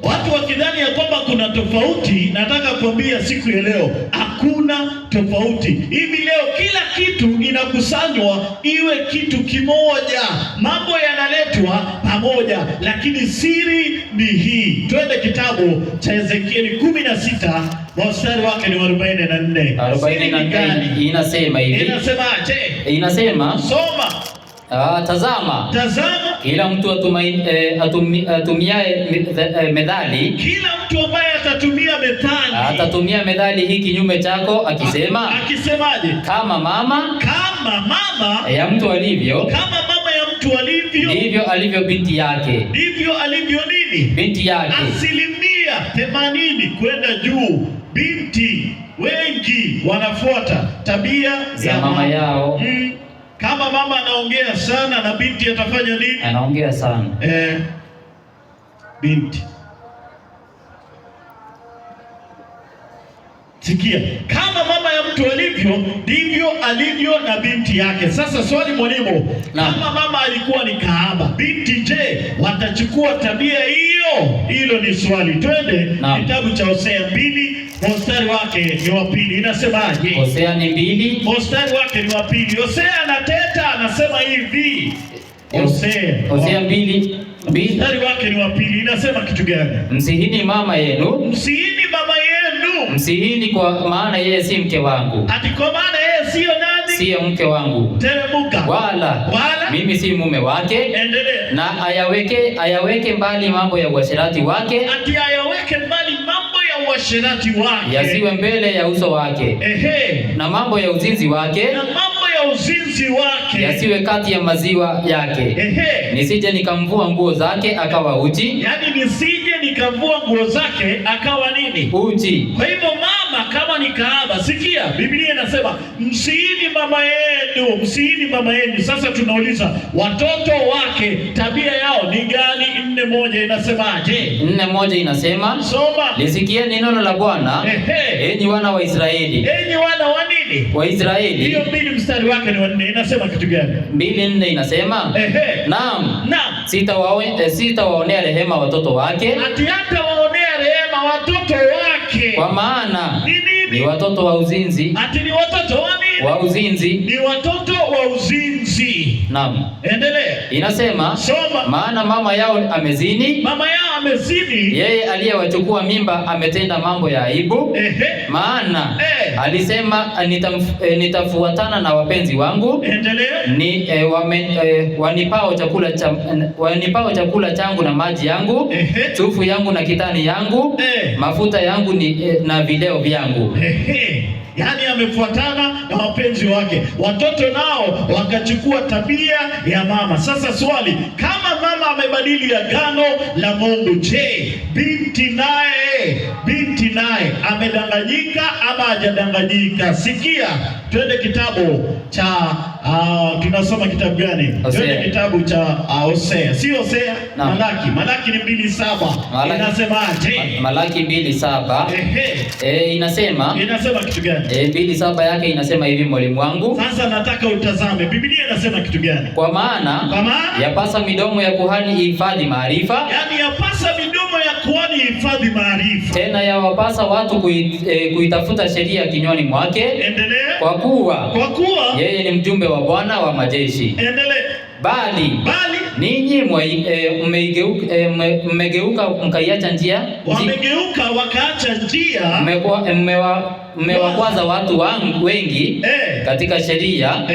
Watu wakidhani ya kwamba kuna tofauti, nataka kuambia siku ya leo hakuna tofauti. Hivi leo kila kitu inakusanywa iwe kitu kimoja, mambo yanaletwa pamoja, lakini siri ni hii. Twende kitabu cha Ezekieli 16 mstari wake ni 44. 44 inasema hivi. Inasemaje? Inasema, soma. Tazama, tazama, kila mtu atumiaye methali, kila mtu ambaye atatumia methali, atatumia methali hii kinyume chako akisema, akisemaje? Kama mama, kama mama ya mtu alivyo, kama mama ya mtu alivyo, ndivyo alivyo binti yake, ndivyo alivyo nini? Binti yake. 80% kwenda juu, binti wengi wanafuata tabia za mama yao. Kama mama anaongea sana na binti atafanya nini? Anaongea sana. Binti. Sikia, kama mama ya mtu alivyo ndivyo alivyo na binti yake. Sasa swali mwalimu, kama mama alikuwa ni kahaba, binti je, watachukua tabia hiyo? Hilo ni swali. Twende kitabu cha Hosea 2 mstari wake ni wa 2. Inasemaje? Hosea ni 2 mstari wake ni wa 2. Hosea anateta, anasema hivi. Hosea 2 mstari wake ni wa 2. Inasema kitu gani? Msihini mama yenu, msihini mama yenu, msihini kwa maana yeye si mke wangu. Ati kwa maana yeye sio nani? Sio mke wangu. Teremuka. Wala mimi si mume wake. Endelea. Na ayaweke mbali mambo ya uasherati wake. Ati ayaweke mbali mambo ya uasherati wake. Yasiwe mbele ya uso wake. Ehe. Na mambo ya uzinzi wake. Na mambo ya uzinzi wake. Yasiwe kati ya maziwa yake. Ehe. Nisije nikamvua nguo zake akawa uchi. Yaani nisije nikamvua nguo zake akawa nini? Uchi. Kwa hivyo mama kama ni kahaba, sikia Biblia inasema msiini mama yenu, msiini mama yenu. Sasa tunauliza watoto wake tabia yao ni gani? 4:1 inasemaje? 4:1 inasema, soma. Lisikieni neno la Bwana, enyi wana wa Israeli. Enyi wana wa nini? Wa Israeli. Hiyo 2 mstari wake ni wa 4 inasema kitu gani? 2:4 inasema, naam, naam, sitawaonea rehema watoto wake. Ati hata waonea rehema watoto wake. Kwa maana ni ni watoto wa uzinzi. Ati ni watoto wa nini? Wa uzinzi. Ni watoto wa uzinzi. Naam. Endelea. Inasema, soma. Maana mama yao amezini. Mama yao amezini. Yeye aliyewachukua mimba ametenda mambo ya aibu. Maana alisema nitafuatana na wapenzi wangu. Endelea. Ni wanipao chakula changu na maji yangu, sufu yangu na kitani yangu, mafuta yangu na vileo vyangu. Yaani amefuatana na wapenzi wake. Watoto nao wakachukua tabia ya mama. Sasa swali, kama mama amebadili agano la Mungu, je, binti naye amedanganyika ama hajadanganyika? Sikia, twende kitabu cha tunasoma kitabu gani? Twende kitabu cha Hosea. Si Hosea, Malaki. Malaki ni 2:7. Inasemaje? Malaki 2:7. Inasema, inasema kitu gani? 2:7 yake inasema hivi, mwalimu wangu. Sasa nataka utazame Biblia inasema kitu gani? Kwa maana yapasa midomo ya kuhani ihifadhi maarifa. Yaani yapasa midomo ya kuhani ihifadhi maarifa. Tena yawapasa watu kuitafuta sheria kinywani mwake. Endelea. Kwa kuwa yeye ni mjumbe wa Bwana wa majeshi. Endelea. Bali Ninyi mmegeuka mkaiacha njia Wamegeuka wakaacha njia. Mmewakwaza watu wangu wengi katika sheria,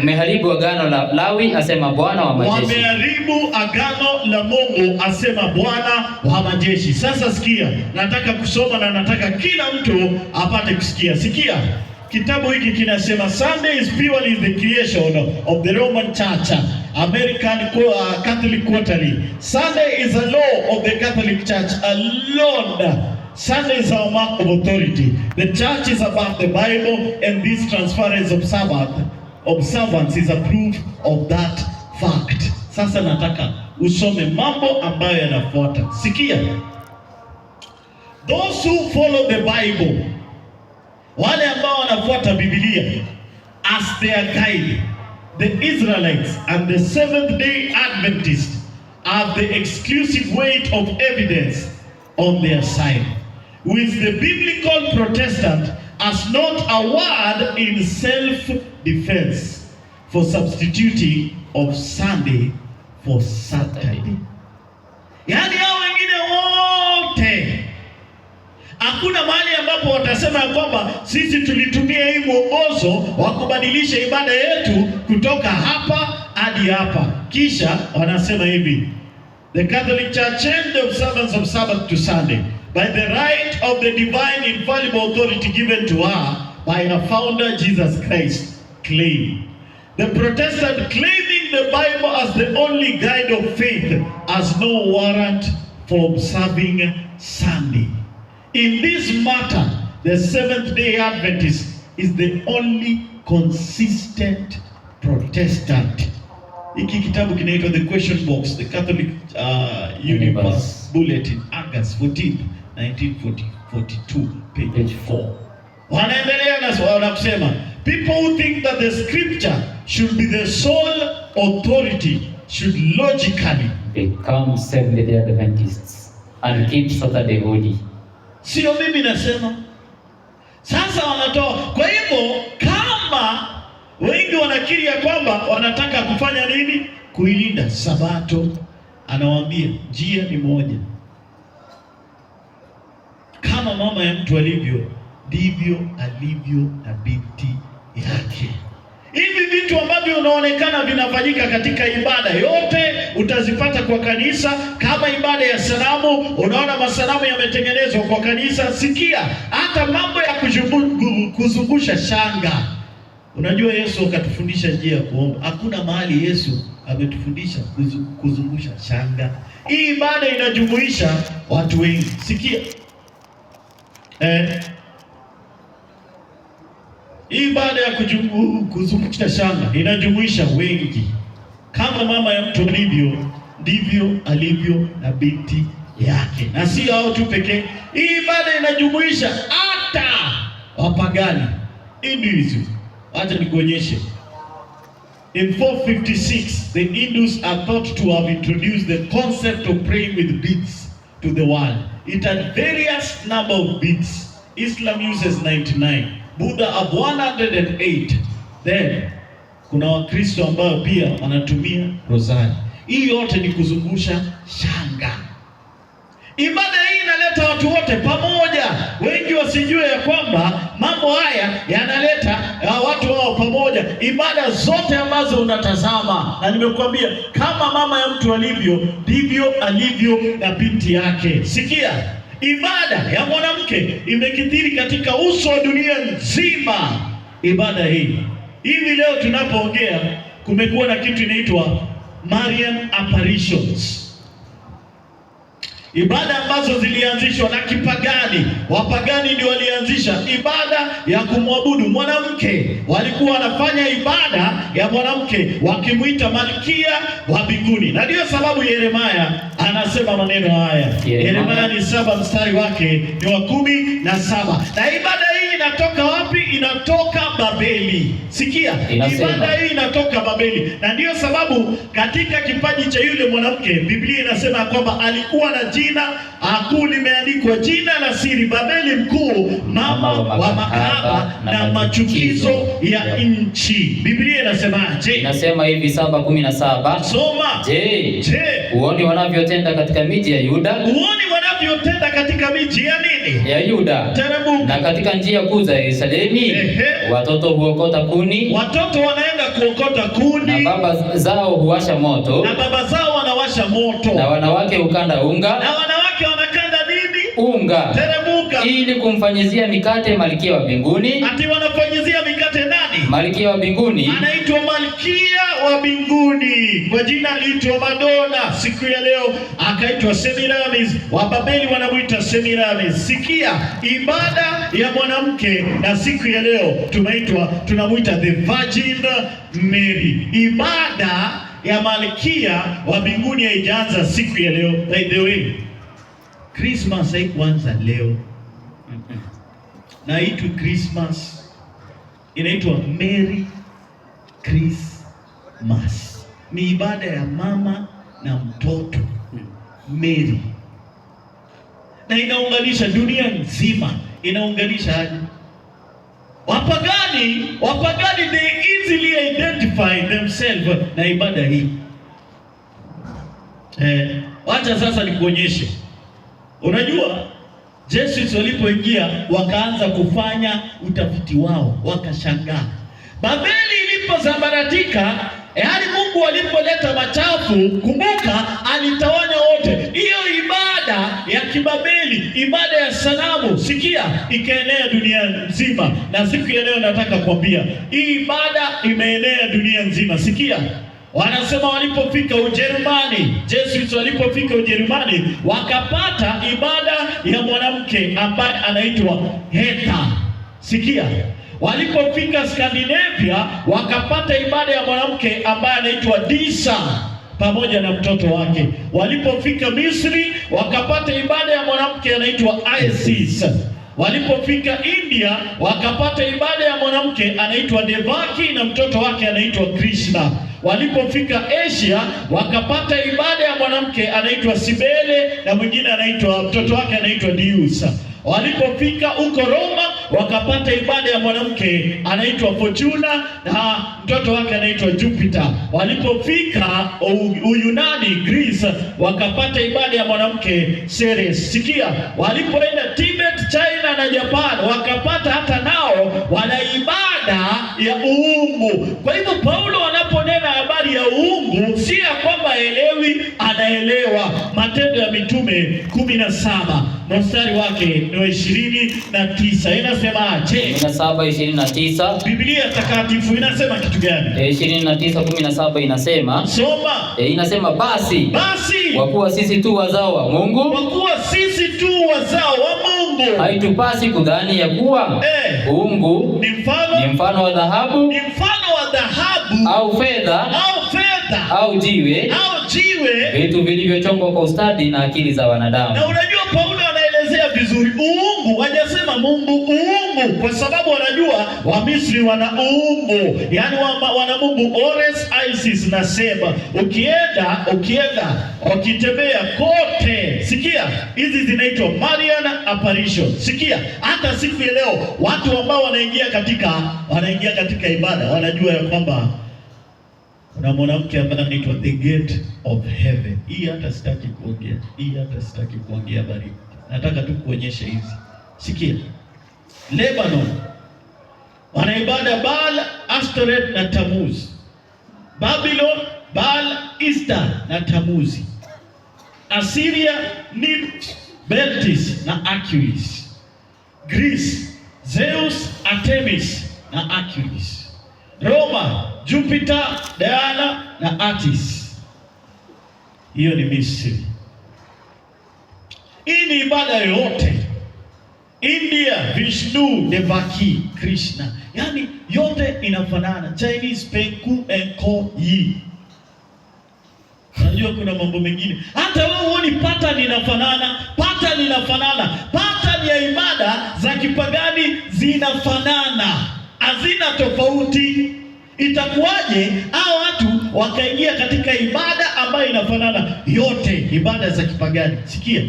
mmeharibu agano la Lawi, asema Bwana wa majeshi. Wameharibu agano la Mungu, asema Bwana wa majeshi. Sasa sikia, nataka kusoma na nataka kila mtu apate kusikia. Sikia, kitabu hiki kinasema Sunday is purely the creation of the Roman Church, American Catholic Quarterly. Sunday is a law of the Catholic Church alone. Sunday is our mark of authority. The church is above the Bible, and this transference of Sabbath observance is a proof of that fact. Sasa nataka usome mambo ambayo yanafuata. Sikia. Those who follow the Bible, wale ambao wanafuata Biblia as their guide, the Israelites and the Seventh Day Adventists have the exclusive weight of evidence on their side. With the biblical Protestant has not a word in self-defense for substituting of Sunday for Saturday. Yaani hao wengine wote hakuna mahali ambapo watasema ya kwamba sisi tulitumia hii mwongozo wa kubadilisha ibada yetu kutoka hapa hadi hapa. Kisha wanasema hivi: The Catholic Church changed the observance of Sabbath to Sunday by the right of the divine infallible authority given to her by her founder Jesus Christ. Claim. The Protestant claiming the Bible as the only guide of faith has no warrant for observing Sunday. In this matter, the Seventh day Adventist is the only consistent Protestant. Hiki kitabu kinaitwa The Question Box, the Catholic Universe Universe. Bulletin, August 14, 1942, page Page 4. Wanaendelea na kusema, people who think that the scripture should be the sole authority should logically Become Seventh-day Adventists and keep Saturday holy. Sio mimi nasema. Sasa wanatoa. Kwa hivyo kama wengi wanakiri ya kwamba wanataka kufanya nini? Kuilinda Sabato, anawaambia njia ni moja. Kama mama ya mtu alivyo, ndivyo alivyo na binti yake. Hivi vitu ambavyo unaonekana vinafanyika katika ibada yote utazipata kwa kanisa, kama ibada ya sanamu. Unaona masanamu yametengenezwa kwa kanisa. Sikia, hata mambo ya kuzungusha shanga. Unajua Yesu akatufundisha njia ya kuomba. Hakuna mahali Yesu ametufundisha kuzungusha shanga. Hii ibada inajumuisha watu wengi. Sikia, hii ibada ya kuzungusha shanga inajumuisha wengi. Kama mama ya mtu alivyo, ndivyo alivyo na binti yake, na si hao tu pekee. Hii ibada inajumuisha hata wapagani, Hinduism. Acha nikuonyeshe. In 456, the Hindus are thought to have introduced the concept of praying with beads to the world. It had various number of beads. Islam uses 99. Buddha have 108. Then kuna Wakristo ambao pia wanatumia rosari. Hii yote ni kuzungusha shanga. Ibada hii inaleta watu wote pamoja. Wengi wasijue ya kwamba mambo haya yanaleta watu wao pamoja. Ibada zote ambazo unatazama, na nimekuambia kama mama ya mtu alivyo, ndivyo alivyo na binti yake. Sikia, ibada ya mwanamke imekithiri katika uso wa dunia nzima. Ibada hii hivi leo tunapoongea, kumekuwa na kitu inaitwa Marian apparitions, ibada ambazo zilianzishwa na kipagani. Wapagani ndio walianzisha ibada ya kumwabudu mwanamke. Walikuwa wanafanya ibada ya mwanamke wakimwita malkia wa mbinguni, na ndiyo sababu Yeremaya anasema maneno haya. Yeremaya ni 7 mstari wake ni wa 17. Na ibada hii inatoka wapi? Inatoka Babeli. Sikia, Inasema. Ibada hii inatoka Babeli, na ndiyo sababu katika kipaji cha yule mwanamke Biblia inasema kwamba alikuwa na jina kuu limeandikwa jina la siri, Babeli mkuu, mama wa makahaba na machukizo ya nchi. Biblia inasemaje? Inasema hivi 7:17. Soma. Je, Je, huoni wanavyotenda katika miji ya Yuda? Huoni wanavyotenda katika miji ya nini? Ya Yuda. Teremuka. Na katika njia kuu za Yerusalemu watoto huokota kuni, Watoto wanaenda kuokota kuni, na baba zao huwasha moto, na baba zao wanawasha moto, na wanawake hukanda unga, na wanawake wanakanda nini? Unga. Teremuka. Ili kumfanyizia mikate malkia wa mbinguni. Ati wanafanyizia mikate nani? Malkia wa mbinguni. Anaitwa malkia wa mbinguni, kwa jina aliitwa Madonna. Siku ya leo akaitwa Semiramis. Wababeli wanamuita Semiramis. Sikia, ibada ya mwanamke, na siku ya leo tunamuita the Virgin Mary. Ibada ya malkia wa mbinguni haijaanza siku ya leo. By the way, Christmas haikuanza leo, na haitwi Christmas, inaitwa Merry Christmas. Ni ibada ya mama na mtoto Mary, na inaunganisha dunia nzima. Inaunganisha aje? Wapagani they easily identify themselves na ibada hii. Wacha sasa nikuonyeshe. Unajua Jesuits walipoingia wakaanza kufanya utafiti wao, wakashangaa. Babeli iliposambaratika, yaani Mungu alipoleta machafu, kumbuka alitawanya wote. Hiyo ibada ya kibabeli, ibada ya sanamu, sikia, ikaenea dunia nzima. Na siku ya leo nataka kuambia hii ibada imeenea dunia nzima. Sikia, wanasema walipofika Ujerumani, Jesuits walipofika Ujerumani wakapata ibada ya mwanamke ambaye anaitwa Heta. Sikia, walipofika Scandinavia wakapata ibada ya mwanamke ambaye anaitwa Disa pamoja na mtoto wake. Walipofika Misri wakapata ibada ya mwanamke anaitwa Isis. Walipofika India wakapata ibada ya mwanamke anaitwa Devaki na mtoto wake anaitwa Krishna. Walipofika Asia wakapata ibada ya mwanamke anaitwa Sibele na mwingine anaitwa mtoto wake anaitwa Diusa. Walipofika huko Roma wakapata ibada ya mwanamke anaitwa Fortuna na mtoto wake anaitwa Jupiter. Walipofika Uyunani, Greece, wakapata ibada ya mwanamke Ceres. Sikia, walipoenda Tibet, China na Japan wakapata hata nao wana ibada ya uungu. Kwa hivyo Paulo anaponena habari ya uungu, si ya kwamba haelewi, anaelewa. Matendo ya Mitume 17 mstari wake ni wa 29, inasemaje? 17:29. Biblia takatifu inasema kitu gani? 29:17 inasema, Soma. Inasema basi, Basi kwa kuwa sisi tu wazao wa Mungu, kwa kuwa sisi tu wazao wa Mungu, haitupasi kudhani ya kuwa uungu ni mfano, ni mfano wa dhahabu, ni mfano wa dhahabu au fedha, au fedha au jiwe, au jiwe, vitu vilivyochongwa kwa ustadi na akili za wanadamu. Na unajua Paulo anaelezea vizuri uungu, hajasema Mungu, uungu, kwa sababu wanajua Wamisri wana uungu, yaani wana mungu Horus, Isis na Seba. Ukienda ukitembea kote, sikia, hizi zinaitwa Marian apparition. Sikia, hata siku ya leo watu ambao wanaingia katika ibada wanajua ya kwamba kuna mwanamke ambaye anaitwa the gate of heaven. Hii hata sitaki kuongea, hii hata sitaki kuongea habari, nataka tu kuonyesha hizi. Sikia, Lebanon wanaibada Baal, Ashtoreth na Tamuz. Babylon, Baal, Ishtar na Tamuzi. Assyria, Ninus, Beltis na Achilles. Greece, Zeus, Artemis na Achilles. Roma, Jupiter, Diana na Attis. Hiyo ni Misri. Hii ni ibada yote. India, Vishnu, Devaki, Krishna. Yaani yote inafanana. Chinese, Penku and Ko Yi. Unajua kuna mambo mengine hata wewe huoni pattern inafanana, pattern inafanana, pattern ya ibada za kipagani zinafanana, hazina tofauti. Itakuwaje hao watu wakaingia katika ibada ambayo inafanana yote, ibada za kipagani? Sikia,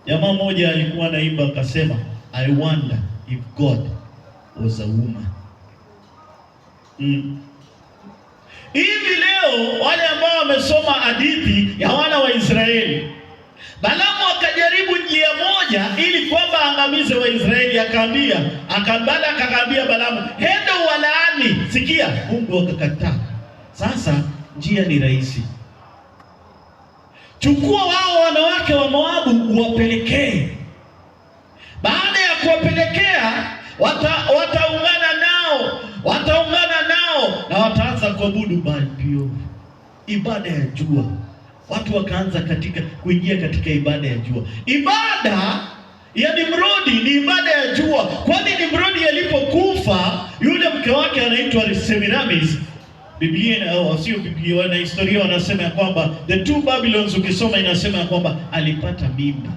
Jamaa mmoja alikuwa anaimba akasema, "I wonder if God was a woman." Hivi leo wale ambao wamesoma hadithi ya wana wa Israeli, Balaamu akajaribu njia moja ili kwamba angamize Waisraeli, akaambia akambala, akaambia Balaamu, "Enda walaani." Sikia, Mungu akakataa. Sasa njia ni rahisi, chukua wao wanawake wa Moabu uwapelekee. Baada ya kuwapelekea, wataungana nao na wataanza kuabudu Baal Peor, ibada ya jua. Watu wakaanza katika kuingia katika ibada ya jua. Ibada ya Nimrodi ni ibada ya jua, kwani Nimrodi alipokufa yule mke wake anaitwa Semiramis. Biblia, oh, sio Biblia, wana historia wanasema ya kwamba the two Babylons, ukisoma inasema ya kwamba alipata mimba.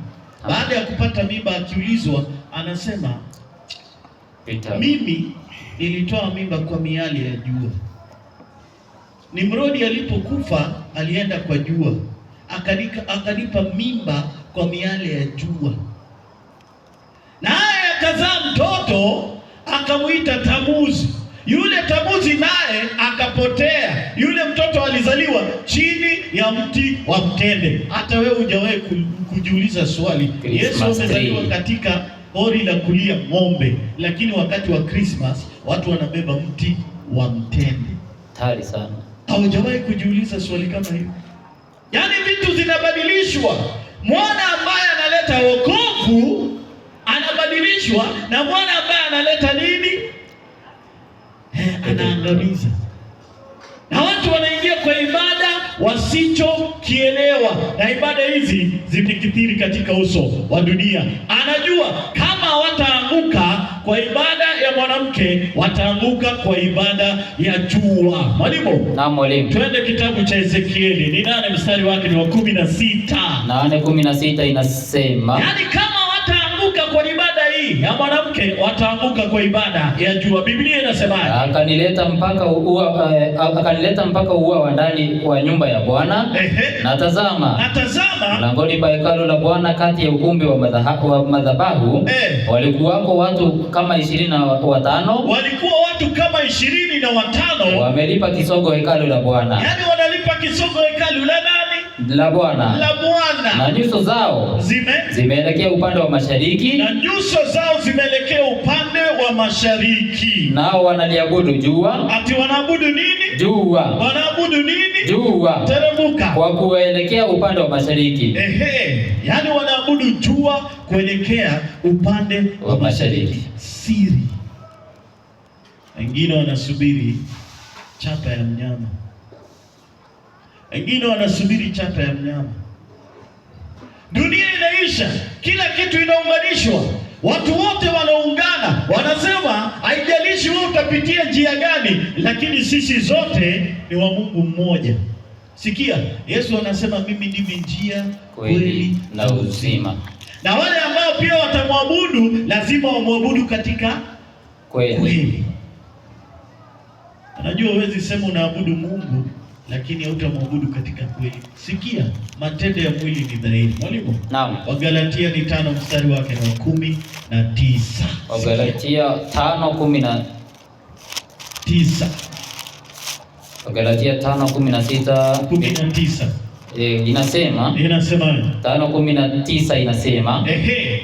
Baada ya kupata mimba, akiulizwa anasema, Peter. "Mimi nilitoa mimba kwa miali ya jua." Nimrodi alipokufa alienda kwa jua, akanipa mimba kwa miale ya jua, naye akazaa mtoto akamuita Tamuzi. Yule Tamuzi naye akapotea. Yule mtoto alizaliwa chini ya mti wa mtende. Hata wewe hujawahi kujiuliza swali, Yesu Christmas amezaliwa tree. Katika hori la kulia ng'ombe, lakini wakati wa Christmas watu wanabeba mti wa mtende. Hatari sana. Haujawahi kujiuliza swali kama hiyo? Yaani vitu zinabadilishwa. Mwana ambaye analeta wokovu anabadilishwa na mwana ambaye analeta nini? Anaangamiza. Na watu wanaingia kwa ibada wasichokielewa, na ibada hizi zimekithiri katika uso wa dunia. Anajua kama wataanguka kwa ibada ya mwanamke, wataanguka kwa ibada ya jua. Mwalimu, Naam, mwalimu. twende kitabu cha Ezekieli ni 8, mstari wake ni wa 16. 8:16 inasema, Yaani kama wataanguka kwa ibada hii ya mwanamke, wataanguka kwa ibada ya jua. Biblia inasemaje? Akanileta mpaka ua wa ndani wa nyumba ya Bwana, na tazama, Na tazama, mlangoni pa hekalu la Bwana kati ya ukumbi wa madhabahu walikuwako watu kama 25, walikuwa watu kama 25, wamelipa kisogo hekalu la Bwana, yaani wanalipa kisogo hekalu la nani? La Bwana, La Bwana. Na nyuso zao zimeelekea upande wa mashariki, Na nyuso zao zimeelekea upande wa mashariki. Nao wanaliabudu jua, Ati wanaabudu nini? Jua, Wanaabudu nini? Jua, Teremuka. Kwa kuelekea upande wa mashariki. Ehe, yaani wanaabudu jua kuelekea upande wa wa mashariki. Siri. Wengine wanasubiri chapa ya mnyama, wengine wanasubiri chapa ya mnyama. Dunia inaisha, kila kitu inaunganishwa, watu wote wanaungana, wanasema haijalishi wewe utapitia njia gani, lakini sisi zote ni wa Mungu mmoja. Sikia, Yesu anasema, "Mimi ndimi njia, kweli na uzima." Na wale ambao pia watamwabudu lazima wamwabudu katika kweli. Kweli. Unajua huwezi sema unaabudu Mungu lakini hautamwabudu katika kweli. Sikia, matendo ya mwili ni dhahiri. Mwalimu, Naam. Wagalatia ni 5, mstari wake ni wa 19. Wagalatia tano kumi na tisa. Wagalatia 5:16 19. Inasema, Inasema 5:19 inasema,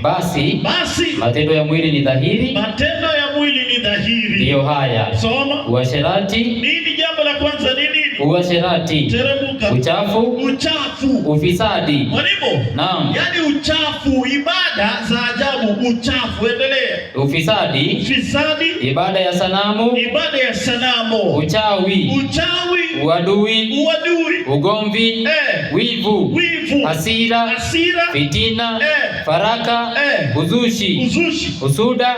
basi basi matendo ya mwili ni dhahiri, matendo ya mwili ni dhahiri. Ndiyo haya: Soma. Uasherati, Nini jambo la kwanza ni nini? Uasherati, Teremuka. Uchafu, Uchafu. Ufisadi. Mwalimu. Naam. Yaani uchafu, ibada za ajabu, uchafu. Endelea. Ufisadi, Ufisadi, ibada ya sanamu, ibada ya sanamu, uchawi, uchawi, uadui, uadui, ugomvi, wivu, wivu, hasira, hasira, fitina, faraka, uzushi, uzushi, husuda,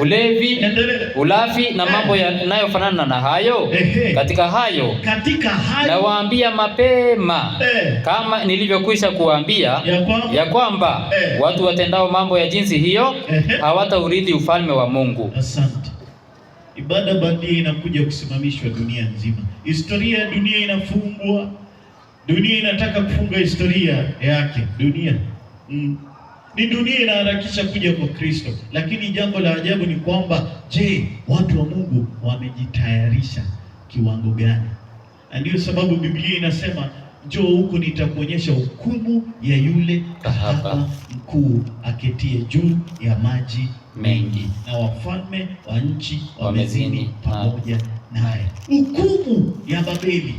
ulevi, Endelea. Ulafi na mambo yanayofanana na hayo. Katika hayo Katika hayo nawaambia mapema, kama nilivyokwisha kuwaambia, ya kwamba ya kwamba watu watendao mambo ya jinsi hiyo hawataurithi ufalme wa Mungu. Asante. Ibada bandia inakuja kusimamishwa dunia nzima. Historia ya dunia inafungwa. Dunia inataka kufunga historia yake. Dunia. Ni dunia inaharakisha kuja kwa Kristo. Lakini jambo la ajabu ni kwamba, je, watu wa Mungu wamejitayarisha kiwango gani? Na ndiyo sababu Biblia inasema njoo huku nitakuonyesha hukumu ya yule kahaba mkuu aketie juu ya maji mengi, na wafalme wa nchi wamezini pamoja naye. Hukumu ya Babeli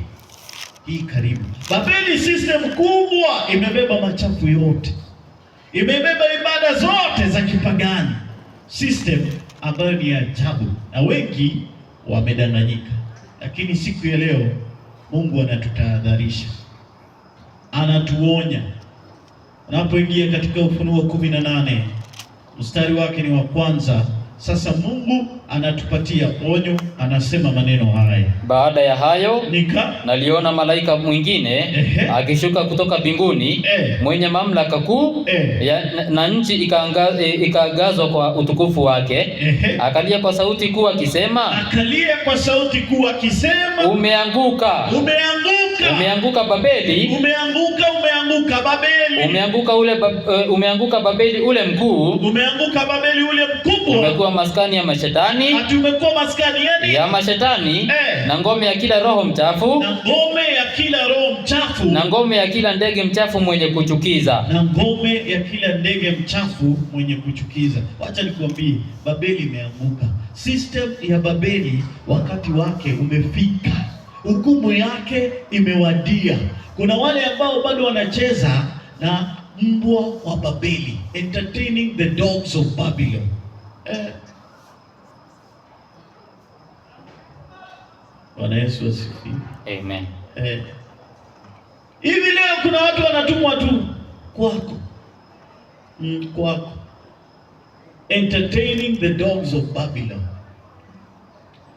hii karibu. Babeli system kubwa imebeba machafu yote, imebeba ibada zote za kipagani, system ambayo ni ajabu na wengi wamedanganyika. Lakini siku ya leo Mungu anatutahadharisha, anatuonya. Unapoingia katika Ufunuo 18 mstari wake ni wa kwanza. Sasa Mungu anatupatia onyo, anasema maneno haya: Baada ya hayo naliona malaika mwingine akishuka kutoka mbinguni mwenye mamlaka kuu na nchi ikaangazwa kwa utukufu wake. Akalia kwa sauti kuu akisema, akalia kwa sauti kuu akisema, umeanguka, umeanguka, umeanguka Babeli, umeanguka, umeanguka Babeli, umeanguka ule umeanguka Babeli ule mkuu, umeanguka Babeli ule mkubwa, umekuwa maskani ya mashetani, ati umekuwa maskani yani ya mashetani na ngome ya kila roho mchafu, na ngome ya kila roho mchafu, na ngome ya kila ndege mchafu mwenye kuchukiza, na ngome ya kila ndege mchafu mwenye kuchukiza. Wacha nikwambie, Babeli imeanguka. System ya Babeli wakati wake umefika, hukumu yake imewadia. Kuna wale ambao bado wanacheza na mbwa wa Babeli, entertaining the dogs of Babylon. Bwana Yesu asifiwe. Amen. Hivi leo kuna watu wanatumwa tu kwako, kwako, entertaining the dogs of Babylon.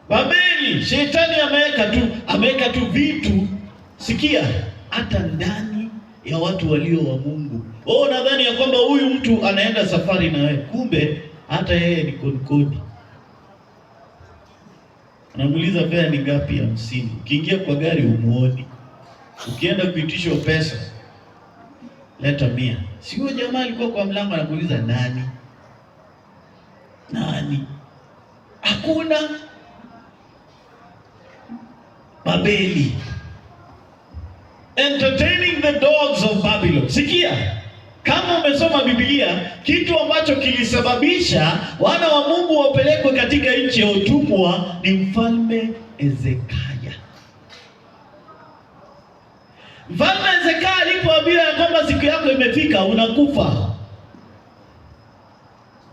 Babeli, shetani ameweka tu vitu, sikia, hata ndani ya watu walio wa Mungu. Wewe unadhani ya kwamba huyu mtu anaenda safari na wewe, kumbe hata yeye ni konkodi. Anamuuliza fare ni ngapi? 50. Ukiingia kwa gari umuoni. Ukienda kuitishwa pesa, leta 100. Si huyo jamaa alikuwa kwa mlango anakuuliza nani? Nani? Hakuna. Babeli. Entertaining the dogs of Babylon. Sikia, kama umesoma Biblia, kitu ambacho kilisababisha wana wa Mungu wapelekwe katika nchi ya utumwa ni Mfalme Hezekia. Mfalme Hezekia alipoambiwa ya kwamba siku yako imefika, unakufa,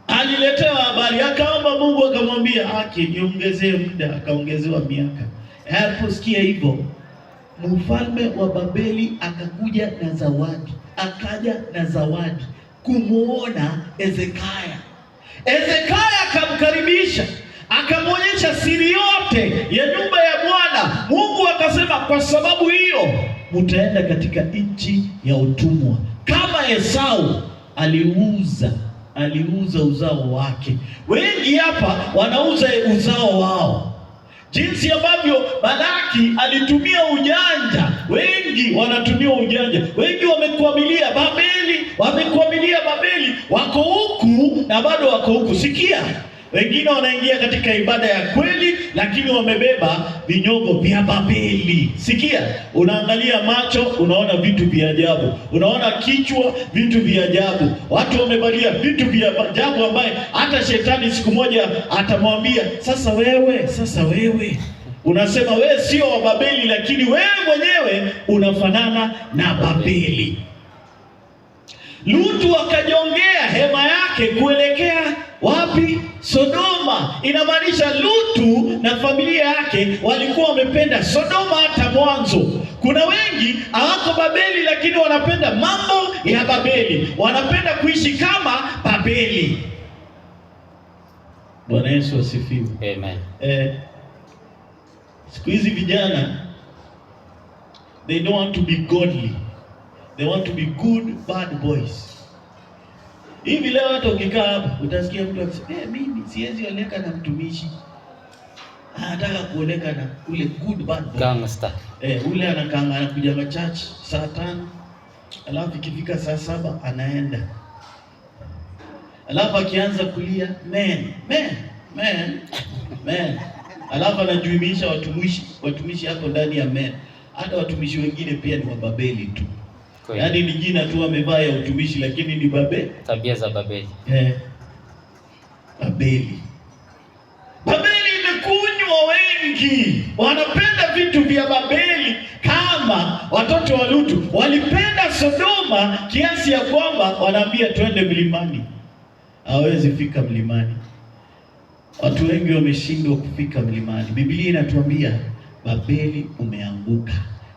aliletewa habari, akaomba Mungu, akamwambia haki, niongezee muda, akaongezewa miaka. Aliposikia hivyo, mfalme wa Babeli akakuja na zawadi, akaja na zawadi kumuona Hezekia. Hezekia akamkaribisha, akamwonyesha siri yote ya nyumba ya Bwana. Mungu akasema, kwa sababu hiyo mtaenda katika nchi ya utumwa. Kama Esau aliuza uzao wake. Wengi hapa wanauza uzao wao. Jinsi ambavyo Balaki alitumia ujanja, wengi wanatumia ujanja. Wengi wamekwamilia Babeli, wamekwamilia Babeli, wako huku na bado wako huku. Sikia, wengine wanaingia katika ibada ya kweli, lakini wamebeba vinyogo vya Babeli. Sikia, unaangalia macho, unaona vitu vya ajabu, unaona kichwa, vitu vya ajabu, watu wamevalia vitu vya ajabu ambaye hata shetani siku moja atamwambia, sasa wewe, sasa wewe unasema wewe sio wa Babeli, lakini wewe mwenyewe unafanana na Babeli. Lutu akajongea hema yake kuelekea wapi? Sodoma. Inamaanisha Lutu na familia yake walikuwa wamependa Sodoma hata mwanzo. Kuna wengi hawako Babeli, lakini wanapenda mambo ya Babeli, wanapenda kuishi kama Babeli. Bwana Yesu asifiwe. Amen. Siku hizi vijana, they don't want to be godly, they want to be good bad boys. Hivi leo hata ukikaa hapa utasikia mtu akisema, mimi siwezi oleka na mtumishi. Anataka kuoleka na ule good bad boy. Gangster. Ule anakaanga anakuja machachi saa 5, alafu ikifika saa 7 anaenda. Alafu akianza kulia, man, man, man, man, alafu anajuimisha watumishi, watumishi hapo ndani ya man. Hata watumishi wengine pia ni Wababeli tu. Yaani ni jina tu amevaa ya utumishi, lakini ni Babeli. Tabia za Babeli. Babeli. Babeli imekunywa wengi, wanapenda vitu vya Babeli kama watoto wa Lutu walipenda Sodoma kiasi ya kwamba wanaambia twende mlimani. Hawezi fika mlimani. Watu wengi wameshindwa kufika mlimani. Biblia inatuambia Babeli umeanguka,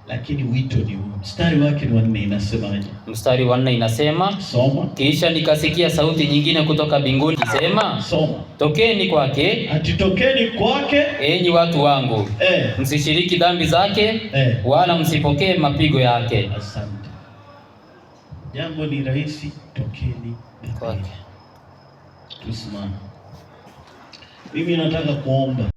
lakini wito ni huu. Mstari wake ni wa 4 inasemaje? Mstari wa 4 inasema, Soma. Kisha nikasikia sauti nyingine kutoka mbinguni ikisema, Soma. Tokeni kwake, Ati tokeni kwake, enyi watu wangu, msishiriki dhambi zake, wala msipokee mapigo yake. Asante. Jambo ni rahisi, tokeni Kwake. Tusimame. Mimi nataka kuomba.